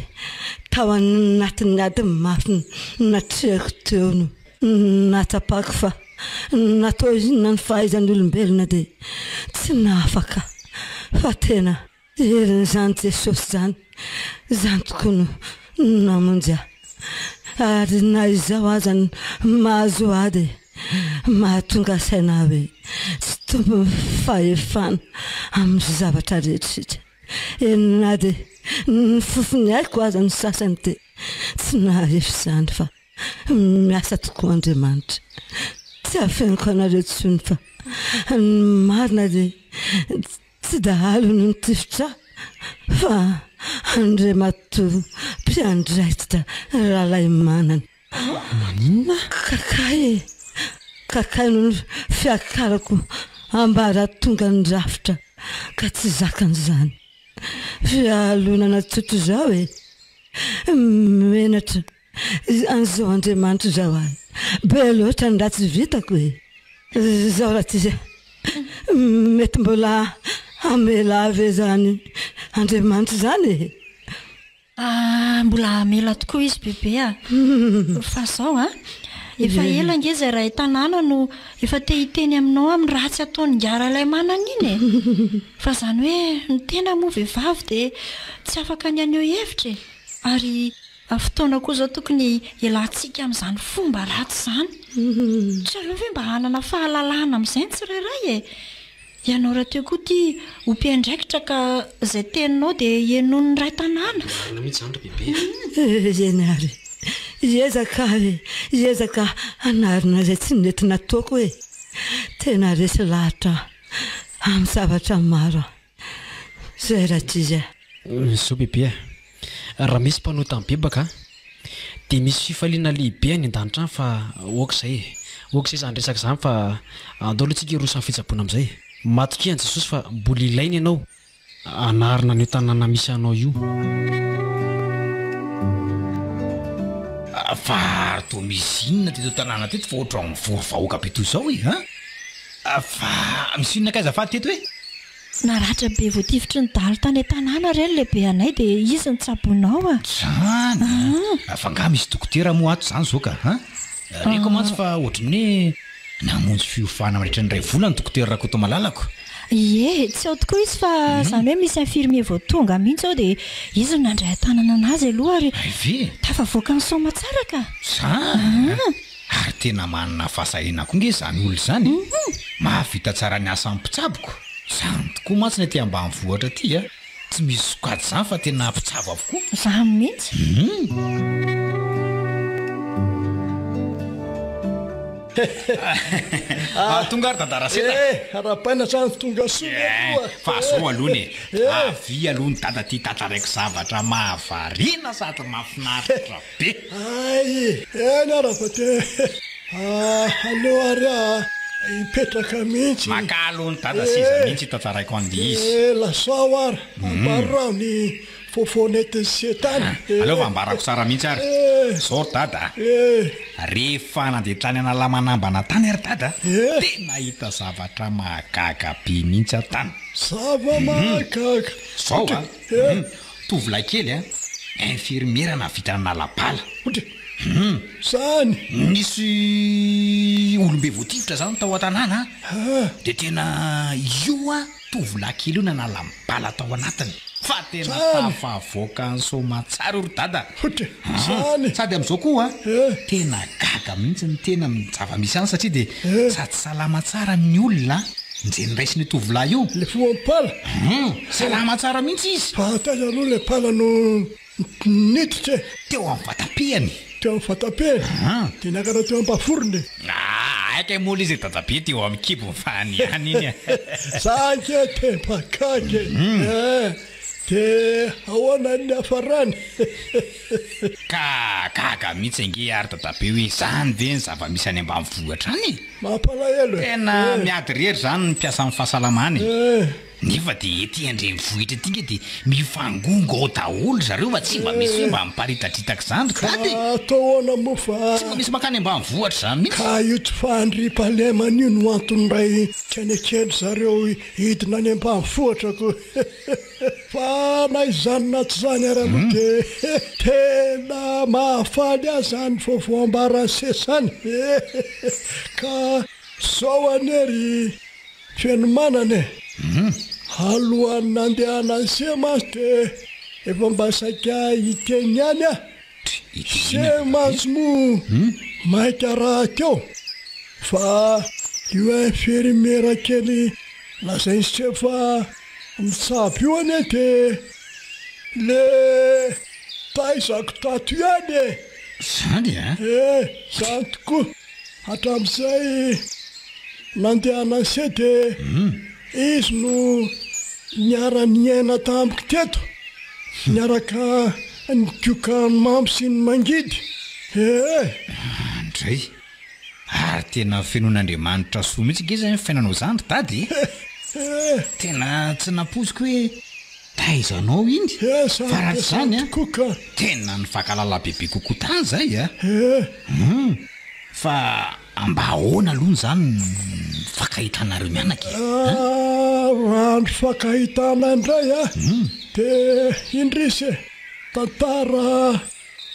Tao anatin'ny ady mafy natrehiko teo no nahatsapako fa na toa inona ny fahaizan'ny olombelona dia tsy nahafaka fa tena Herin'izany Jesosy izany, izany tokoa no namonjy ahy. Ary na izao aza ny mahazo ahy dia mahatonga saina ahy hoe tsy tompon'ny fahefana amin'ny zavatra rehetra isika. Eny na dia ny fofon'ny aiko aza ny sasany dia tsy nahaefy izany fa miasa tokoa Andriamanitra. Tsy afeniko anareo intsony fa ny marina dia Tsy dahalo no nitifitra fa Andriamatoa mpiandraikitra Ralaimanana. Maninona? Kakay e! Kakay noho ny fiakarako ambaratongan'ny rafitra ka tsy zakany izany. Fialonana tsotra izao e! Menatra An'izao Andriamanitra izao ahy. Be loatra ny ratsy vitako e! Izao raha mety mbola hamela ahy ve izany Andriamanitra izany e? Ah, mbola hamela tokoa izy bebe a! Fa izao an, efa ela ange izay ray tanàna no efa te hiteny aminao amin'ny ratsy ataon'ingahy Ralaimanana iny e! Fa izany hoe ny tena moa vehivavy dia tsy afaka ny haneho hevitra e! Ary fotoana koa izao tokony hialantsika amin'izany fomba ratsy izany. Tsy aleo ve mba hanana fahalalahana amin'izay ny tsirairay e? Ianao rahateo koa ity ho mpiandraikitra ka izay teninao dia henoin'ny iray tanàna. Marina mihitsy izany ry bebe a! Eny ary, hiezaka aho e, hiezaka hanarina izay tsy nety nataoko e! Tena resy lahatra amin'ny zavatra maro aho. Zay rankizy a! Zao bebe a! Raha misy mpanota mibebaka a! Dia misy fifaliana lehibe any an-danitra any fa ok izay e! Ok izay izany resaka izany fa andao aloha tsika hiroso amin'ny fitsaboana amin'izay e! Matokia an'i Jesosy fa mbola ilainy ianao hanarina an'io tanàna misy anao io. Fa ary toa misy inona teto an-tanàna teto fa ohatran'ny vory vahoaka be toy izao e! An! Fa misy inona kay azafady teto e? Naratra be voatifitry ny dahalo tany an-tanàna re ny lehibeanay dia izy no tsaboinao a! Zany a! Fa nga misy dokotera moa ato zany zao ka an! Reko mantsy fa ohatry ny hoe namonjy fiofana mandritra ny iray volana ny dokotera Rakotomalalako. Ie, tsy ao tokoa izy fa izany hoe misy infirmier vao tonga mihitsy ao dia izy no nandray an-tanana anazy aloha ary Hay ve? tafavoaka ny soamatsara ka! Zany a! Ary tena manana fahasahiana koa nge izany olona izany e! Mahavita tsara ny asan'ny mpitsabo ko! Izany tokoa mantsy ny aty ambanivohitra aty a! Tsy misy sokajy izany fa tena mpitsabo avokoa. Izany mihitsy. Ah, tonga ary dada Raseta. Eh, arahabaina zany tonga soa ny aloha. Fa zao aloha e, avia aloha ny dada ty tantaraiko zavatra mahavariana sady mahafinaritra be. Hay, eny ara fa de aleo ary aho hipetraka mihitsy. Makà aloha ny dada seza mihitsy hitantaraiko an'le izy. Eh, lazao ary, ambarao ny vaovao nentin'i Setana. Aleo fa ambarako tsara mihitsy ary. Zao ry dada a, rehefa nandeha tany Analamanambana tany ary dada, dia nahita zavatra mahagaga be mihitsy aho tany. Zava-mahagaga. Zao a, tovolahy kely a, infirmiera nahavita nanala bala. Hum. Zany. Nisy olom-be voatifitra zany tao an-tanàna a, dia tena io a tovolahy kely io nanala bala tao anatiny. Fa tena tafavoaka ny soamatsara io ry dada. Zany. Sady amin'izao koa a, tena gaga mihitsy ny tena amin'ny zava-misy any satria dia sady salama tsara ny olona izay noraisin'io tovolahy io. Le filoham-pala. Hum, salama tsara mihitsy izy. Fa taiza aloha le pala no niditra e? Teo amin'ny vatam-pehany. Teo amin'ny vatam-pehany? Dia niakatra teo am-baforony e? Ah, hay kay moa le izy dadabe teo amin'ny kibony fa any ihany iny e. Za ange tena gaga e. Eh, dia ahoana ny niafarany? Ka gaga mihitsy ange ary dadabe hoe izany ve ny zava-misy any ambanivohitra any e? Mampalahelo e. Tena miady irery izany ny mpiasan'ny fahasalamana e. Eh. Nefa dia ety an-drenivohitra ety nge dia mivangongo ao daholo zareo fa tsy mba misy hoe mba miparitadritaka izany ry dada e! Ka atao ahoana moa fa. Tsy mba misy mankany ambanivohitra izany mihitsy. Ka io tsy fahandriampahalemana io no antony iray tsy aneken-dry zareo hidina any ambanivohitra ko. Fa na izany na tsy izany ary aloha dia tena mahafaly ahy izany vaovao ambaran'i Sesa izany. Ka izao anie ry Fenomanana e! Alohan'ny nandehanan'i Se mantsy dia efa mba saika hiteny ihany aho. Se mantsy moa maika rahateo fa io infirmiera kely lazain'i Se fa mitsabo io anie dia le taizako tato ihany e! Zany a? Eh, zany tokoa. Hatramin'izay nandehanan'se dia izy no niara-niaina tamiko teto, niaraka nigoka ny mamy sy ny mangidy. Ee. Andray! Ary tena fenoin'Andriamanitra soa mihitsy ange izany fiainanao izany ry Dada e! Tena tsy nampoiziko hoe taiza anao iny, fa raha tsy izany an, tena nifankahalala bebe kokoa tany izahay a! Hum! Fa mba ahoana aloha izany ny fankahitanareo mianaka e? Ah, raha ny fankahitana indray a, dia indrisy e, tantara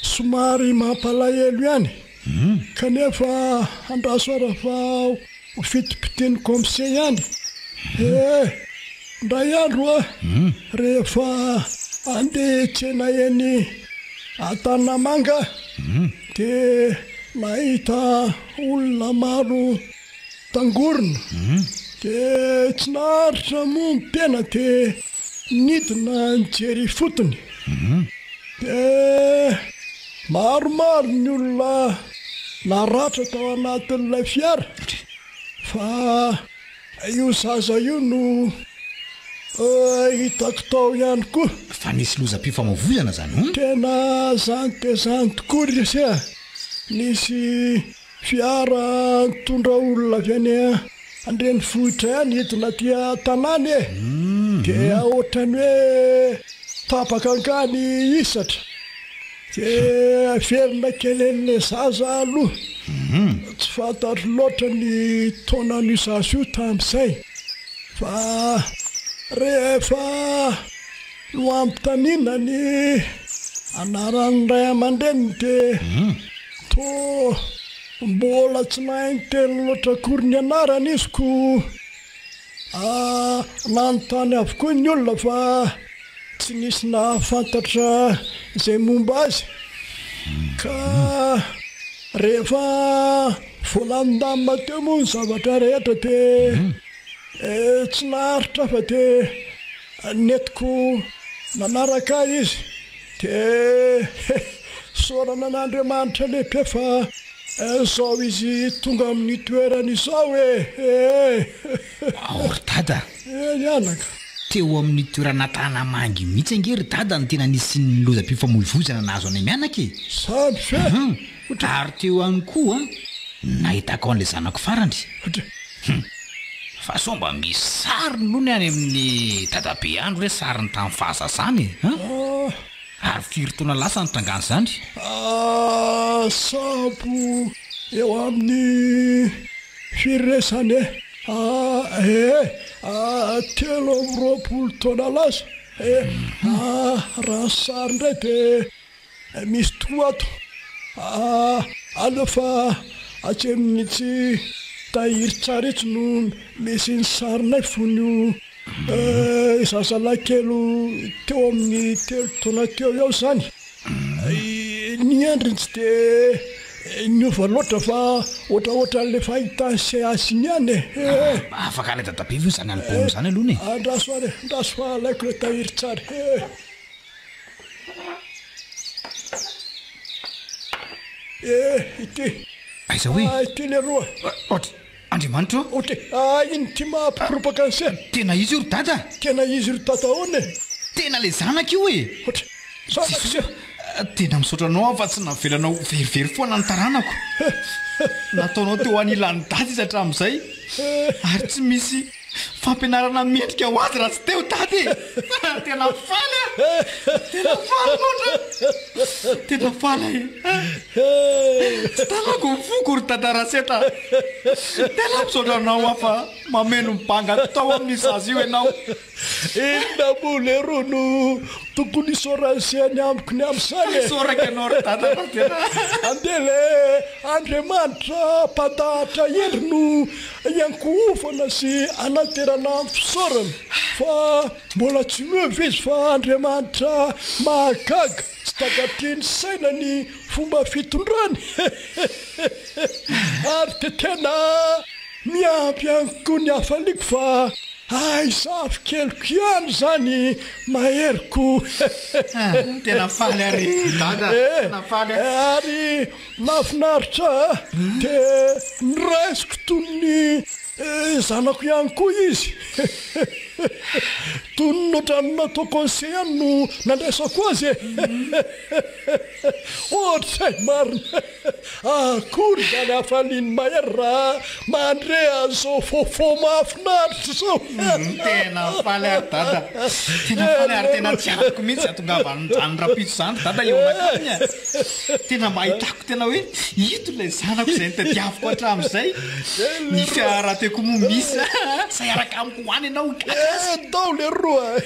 somary mampalahelo ihany, kanefa andraso ara fa ho fitipitian'ny comse ihany e! Indray andro a, rehefa andeha hiantsena eny Antanamanga dia nahita olona maro tangorona dia tsy naharitra moa ny tena dia nidina nijery ifotony dia maromaro ny olona naratra tao anatin'ilay fiara fa io zaza io no hitako tao ihany koa. Fa nisy lozam-pifamoivoizana zany hono? Tena zany dia zany tokoa ry se a! Nisy fiara nitondra olona avy any an-drenivohitra ihany hidina aty an-tanàna e! Dia ohatran'ny hoe tapaka angaha ny hisatra. Dia averina kely an'ilay zaza aloha. Tsy fantatro loatra ny taonan'io zaza io tamin'izay. Fa rehefa noanontaniana ny anaran'ny ray aman-dreniny dia toa mbola tsy nahay niteny loatra akory ny anarany izy ko. Ah, nanontany avokoa ny olona fa tsy nisy nahafantatra izay momba azy. Ka rehefa voalamindamina teo moa ny zavatra rehetra dia tsy naharitra fa dia nentiko nanaraka ahy izy. Dia isaorana an'Andriamanitra lehibe fa izao izy tonga amin'ny toerany izao e! Ao ry dada! Eny anaka! Teo amin'ny toerana Tanamanga io mihitsy ange ry dada no tena nisian'ny lozam-pifamoivoizana nahazo anay mianaka e! Izany ve? Hum! Ary teo ihany koa nahitako an'ilay zanako farany. Hum! Fa sao mba misy sariny hono any amin'ny dadabe any re sariny tamin'ny fahazazany e! An! Ary firy taona lasa nitrangan'izany? Ah, sahabo eo amin'ny firy re izany e? Ah, ee, ah, 23 taona lasa e! Ah, raha ny sary indray dia misy tokoa ato. Ah, aleo fa atsy amin'itsy tahirin-tsary itsy no misy ny sarinay fony io Zazalahy kely teo amin'ny telo taona teo eo izany. Ny endriny tsy dia niova loatra fa ohatraohatran'ilay fahitan'i CH iny ihany e. Afaka alay dadabe ve izany album izany aloha e? Andraso ary e, andraso fa alaiko ilay tahirin-tsary e. Eh, ity. Aiza hoe? Ah, ity leroa. Ohatra. Andriamanitra ô! Ok, ah iny ity mahampikoropaka an'i se. Tena izy io ry dada! Tena izy ry dada ahoana e? Tena ilay zanaka io e! Ohatra, zanako se. Tena misaotra anao aho fa tsy navelanao ho verivery foana ny taranako. Nataonao teo anilan'i dada izy hatramin'izay ary tsy misy fampianarana mendrika ho azy raha tsy teo dada e! Tena faly aho! Tena faly loatra! Tena faly aho e! Tsy tanako ny foko ry dada Raseta! Tena misaotra anao aho fa mameno ny banga tao amin'io zaza io ianao! Inona moa leroa no tokony isaoran'i Seny amiko ny amin'izany e? Isaorako ianao ry dada fa tena. Andeha le Andriamanitra mpandahatra hendry no iankohofana sy ananterana ny fisaorana fa mbola tsy miova izy fa Andriamanitra mahagaga tsy takatry ny saina ny fomba fitondrany ary dia tena miampy ihany koa ny hafaliako fa Hay zafy keliko ihany izany mahery ko. Tena faly aho ry dada, tena faly aho. Ary nahafinaritra ahy dia noraisiko toy ny zanako ihany koa izy. Toy ny ohatran'ny nataoko an'i se ihany no nandraisako azy e. Ohatrizay marina. Akory izany hafalian'i Mahery raha mandre an'izao fôfô mahafinaritra izao. Tena faly aho ry Dada. Tena faly ary tena tsy azoko mihitsy hahatongavan'izany rahampitso izany ry Dada eo anakany a. Tena mba ahitako tena hoe ito ilay zanako izay notadiaviko hatramin'izay. Ny fiara rahateo koa moa misy a. Sa hiaraka amiko ho any ianao hikaka azy? Ndao leroa a.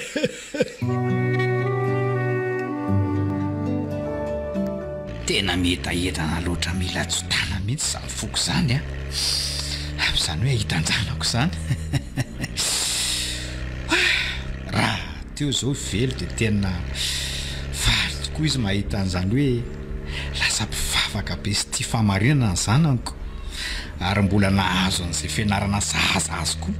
Tena mihetahentana loatra mila tsotana mihitsy izany foko izany a! Izany hoe ahitan-janako izany. Raha teo izao i Velo dia tena faly tokoa izy mahita an'izany hoe lasa mpivavaka be sy tia fahamarinana ny zanako ary mbola nahazo an'izay fianarana sahaza azy koa.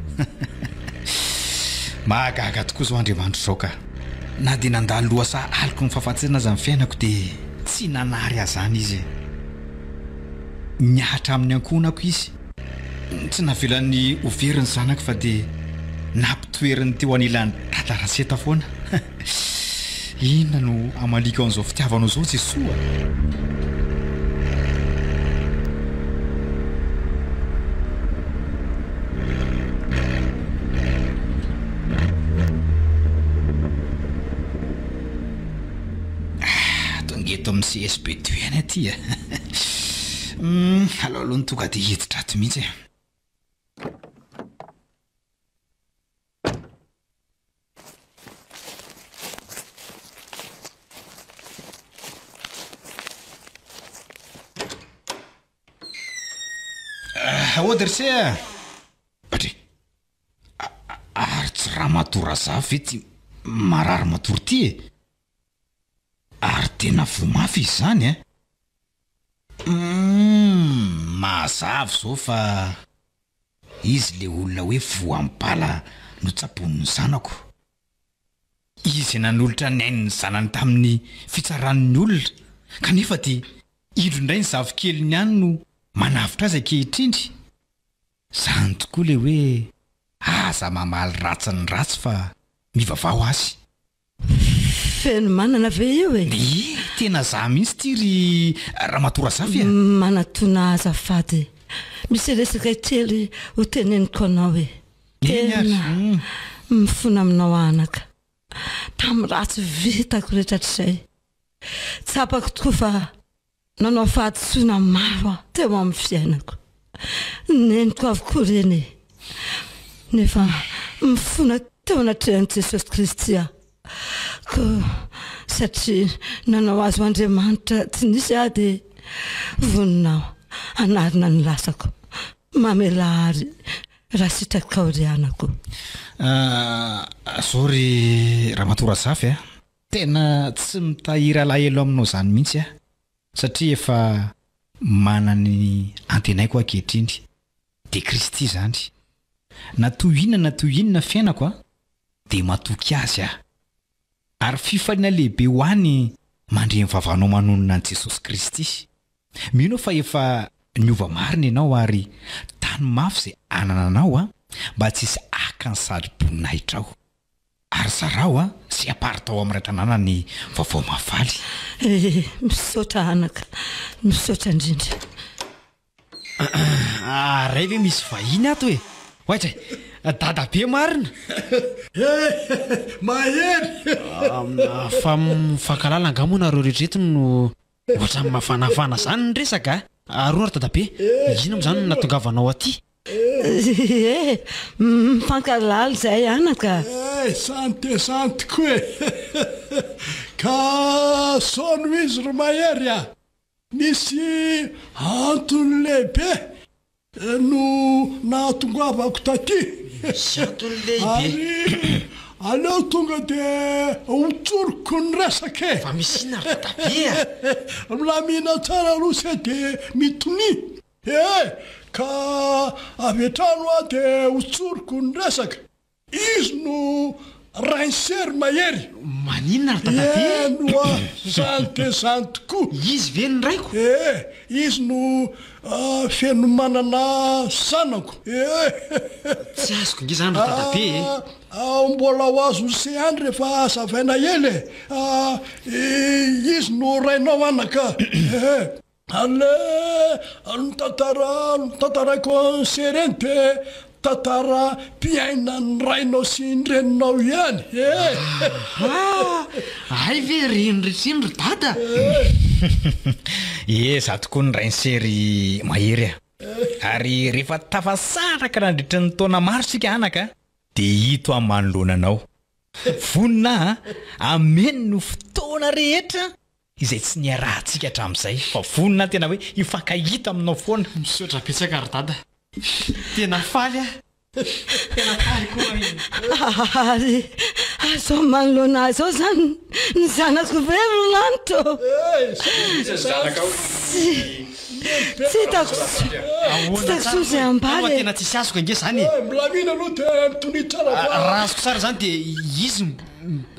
Mahagaga tokoa izao Andriamanitra izao ka! Na dia nandalo lohasaha aloky ny fahafatesana aza ny fiainako dia tsy nanary ahy izany Izy e! Nihatra amin'ny ankohonako Izy. Tsy navelany ho very ny zanako fa dia nampitoeriny teo anilan'i Dada Raseta foana. Inona no hamaliako an'izao fitiavanao izao Jesoa a? Ah, tonga eto amin'ny CSB deux ihany aty a. Hum, aleo aloha ny tonga dia hiditra ato mihitsy e. Aody ry se a! Badry! Ramatoa Razafy ve ty marary matory ty e? Ary tena voa mafy izy izany an! Humm mazava izao fa izy le olona hoe voan'ny bala notsaboin'ny zanako. Izy izay nanolotra ny ain'ny zanany tamin'ny fitsaran'ny olona kanefa dia indro indray ny zafikeliny ihany no manavotra azy ankehitriny. Zany tokoa le hoe aza mamaly ratsy ny ratsy fa mivavaha ho azy. Fenomanana ve io e? Ie, tena za mihitsy ity ry Ramatoa Razafy a! Manatona azafady e! Misy resaka kely ho teneniko anao e! Eny ary! Tena mifona aminao anaka. Tamin'ny ratsy vitako rehetra hatrizay. Tsapako tokoa fa Nanao fahadisoana maro aho teo amin'ny fiainako. Neniko avokoa ireny e! Nefa mifona teo anatrehan'i Jesosy Kristy aho. Koa satria nanao azy ho Andriamanitra tsy nisy aho dia vonona aho hanarina ny lasako. Mamelà àry raha sitrakao ry anako. Zao ry Ramatoa Razafy a! Tena tsy mitahiry alahelo aminao izany mihitsy aho satria efa manana ny antenaiko aho ankehitriny dia Kristy izany. Na toy inona na toy inona fiainako an, dia matoky Azy aho. Ary fifaliana lehibe ho ahy ny mandre ny vavanao manonona an'i Jesosy Kristy. Mino aho fa efa niova marina ianao ary tano mafy izay anananao an, mba tsy hisy haka ny satroboninahitra Ary zarao a, sy aparitao amin'ny iray tanàna ny vaovao mahafaly. Eh, misaotra anaka, misaotra indrindra. Ah, ray ve misy vahiny ato e? Oaitra e, dadabe marina. Eh, mahery. Fa mifankahalala angaha moa nareo rehetra eto no ohatran'ny mafanafana zany ny resaka a? Aroa ry dadabe, inona moa zany no nahatongavanao aty? Ee, mifankahalala izahay anaka. Eh, zany dia zany tokoa e! Ka sao no izy ry Mahery a! Misy antony lehibe no nahatongavako taty. Misy antony lehibe? Ary aleo tonga dia hotsoriko ny resaka e! Fa misy inona ry dadabe a? Milamina tsara aloha se dia mitonia. Ee, ka avy hatrany hoa dia hotsoriko ny resaka. Izy no rain'i Mahery. Maninona ry dadabe? Eny hoa, zany dia zany tokoa. Izy ve ny raiko? Ee, izy no fenomanana zanako. Ee. Tsy azoko ange zany ry dadabe e. Ah, mbola ho azon'i se ihany rehefa hazavaina ela e. Ah, izy no rainao anaka. Ee. Ary ny tantara notantaraiko an'i Sereny dia tantaram-piainan'ny rainao sy ny reninao ihany e! Aha! Hay ve reny rehetra iny ry dada? Ie, za tokoa ny rain'i Sery Mahery a! Ary rehefa tafasaraka nandritra ny taona maro isika anaka dia ito aho manoloana anao. Vonona aho hameno ny fotoana rehetra izay tsy niarahantsika hatramin'izay fa vonona aho tena hoe hifankahita aminao foana. Misaotra betsaka ry dada, tena faly aho, tena faly koa aho. Ary azao manoloana ahy izao izany ny zanako ve ry lanitra ô? Tsy tsy hitako tsy hitako intsony izay ambara e. Tena tsisy azoko ange izany e. Milamina aloha dia mitonia tsara fa. Raha azoko tsara izany dia izy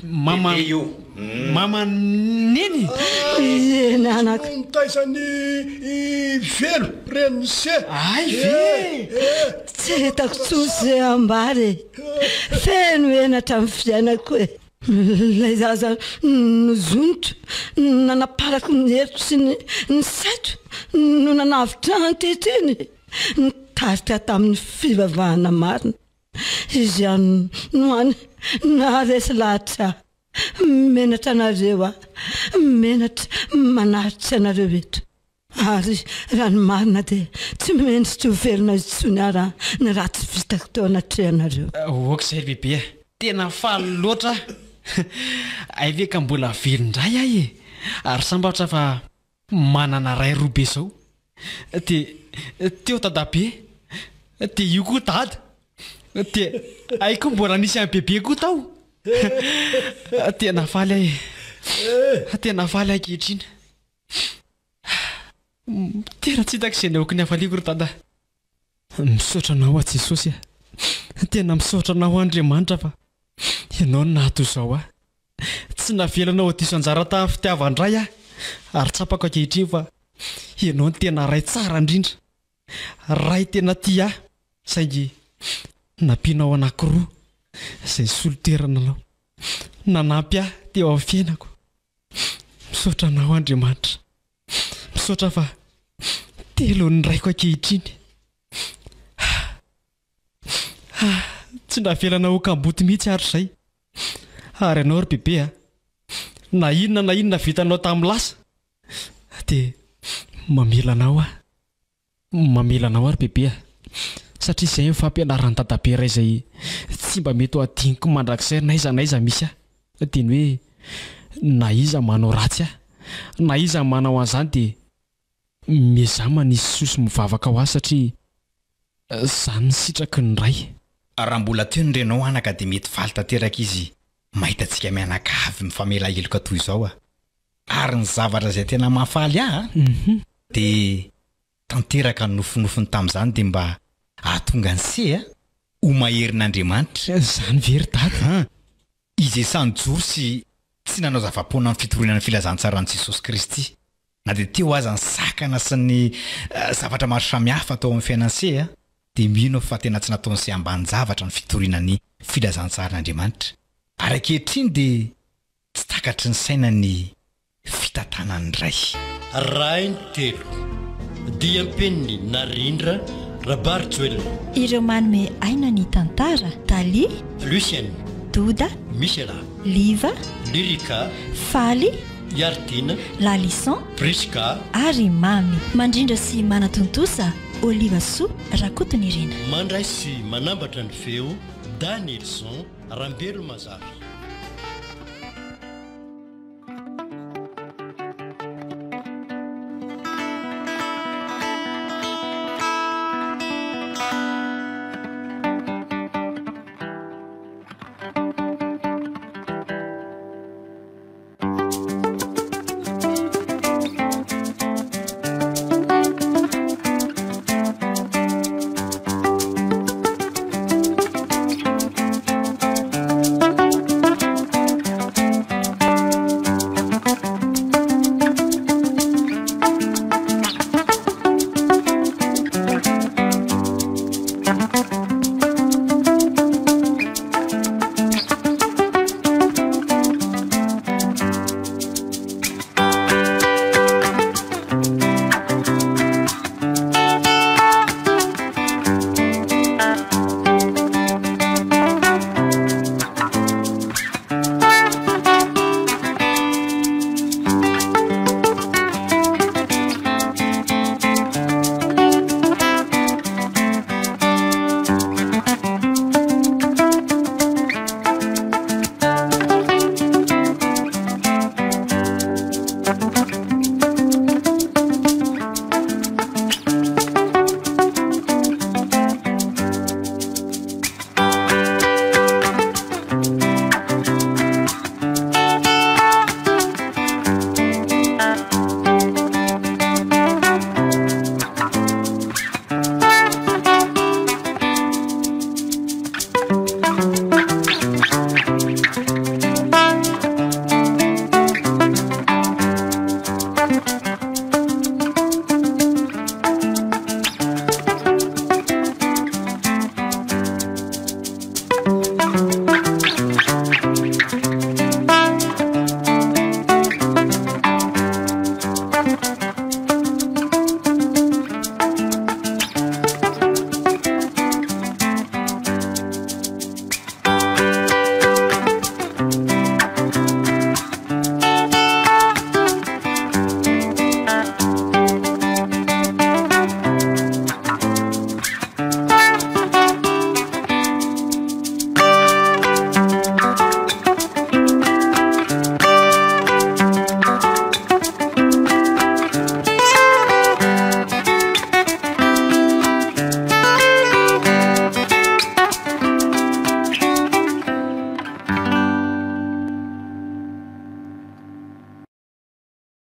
Mama Mama neny? Eny anaka. No nitaiza an'i Velo renin'i Se. Hay ve? Tsy hitako intsony izay ambara e. Feno henatra ny fiainako e. Ilay zaza nozoniko, nanaparako ny heriko sy ny saiko no nanavotra ahy ankehitriny. Nitarika tamin'ny fivavahana marina. Izy ihany no hany naharesy lahatra ahy. Menatra anareo aho, menatra manaritra anareo eto. Ary raha ny marina dia tsy mendrika ho velona intsony aho raha ny ratsy vitako teo anatrehanareo. Ok izay ry bebe a! Tena faly loatra aho! Hay ve ka mbola velona indray aho e! Ary sambatra fa manana ray roa be zao. Dia teo dadabe, dia io koa dada. Dia hay koa mbola nisy an'i Bebe koa tao. Tena faly aho e. Tena faly aho ankehitriny. Tena tsy hitako izay nahoako ny hafaliako ry Dada. Misaotra anao aho Jesosy a. Tena misaotra anao aho Andriamanitra fa Ianao no nahatoy izao ahy. Tsy navelanao ho diso anjara tamin'ny fitiavan-dRay aho ary tsapako ankehitriny fa Ianao no tena Ray tsara indrindra. Ray tena tia ahy saingy nampianao anankiroa izay nisolo toerana anao. Nanampy ahy teo amin'ny fiainako. Misaotra anao Andriamanitra. Misaotra fa telon'ny raiko ankehitriny. Ah, tsy navelanao ho kamboty mihitsy ary izay. Ary ianao ry bebe a, na inona na inona vitanao tamin'ny lasa dia mamela anao aho. Mamela anao aho ry bebe a, satria izay no fampianaran'i dadabe iray izay tsy mba mety ho adinoko mandrakizay n'aiza n'aiza misy ahy, dia ny hoe na iza manao ratsy ahy, na iza manao an'izany dia miezaha manisy soa sy mivavaka ho azy satria izany ny sitraky ny Ray. Raha mbola teo ny renao anaka dia mety faly tanteraka izy mahita antsika mianakavy mifamela heloka toy izao a! Ary ny zavatra izay tena mahafaly ahy dia tanteraka ny nofinofiny tamin'izany dia mba hahatonga an'i Se a! ho maherin'Andriamanitra. Izany ve ry dada? An! Izy efa nijoro sy tsy nanao zava-poana amin'ny fitoriana ny filazantsaran'i Jesosy Kristy. Na dia teo aza ny sakana sy ny zavatra maro samihafa tao amin'ny fiainan'i Se a! dia mino aho fa tena tsy nataon'i Se ambanin-javatra ny fitoriana ny filazantsaran'Andriamanitra. Ary ankehitriny dia Tsy takatry ny saina ny fitantanan'ny Ray. Rainitelo. Diam-peniny Narindra Rabarijoelina. Ireo manome aina ny tantara, Tali. Lucienne. Doda. Michela. Liva. Lyrica. Faly. Iaritiana. Lalison. Prisca. Ary Mamy. Mandrindra sy manatontosa, Olivasoa Rakotonirina. Mandray sy manambatra ny feo, Danielson Rambelomazafy.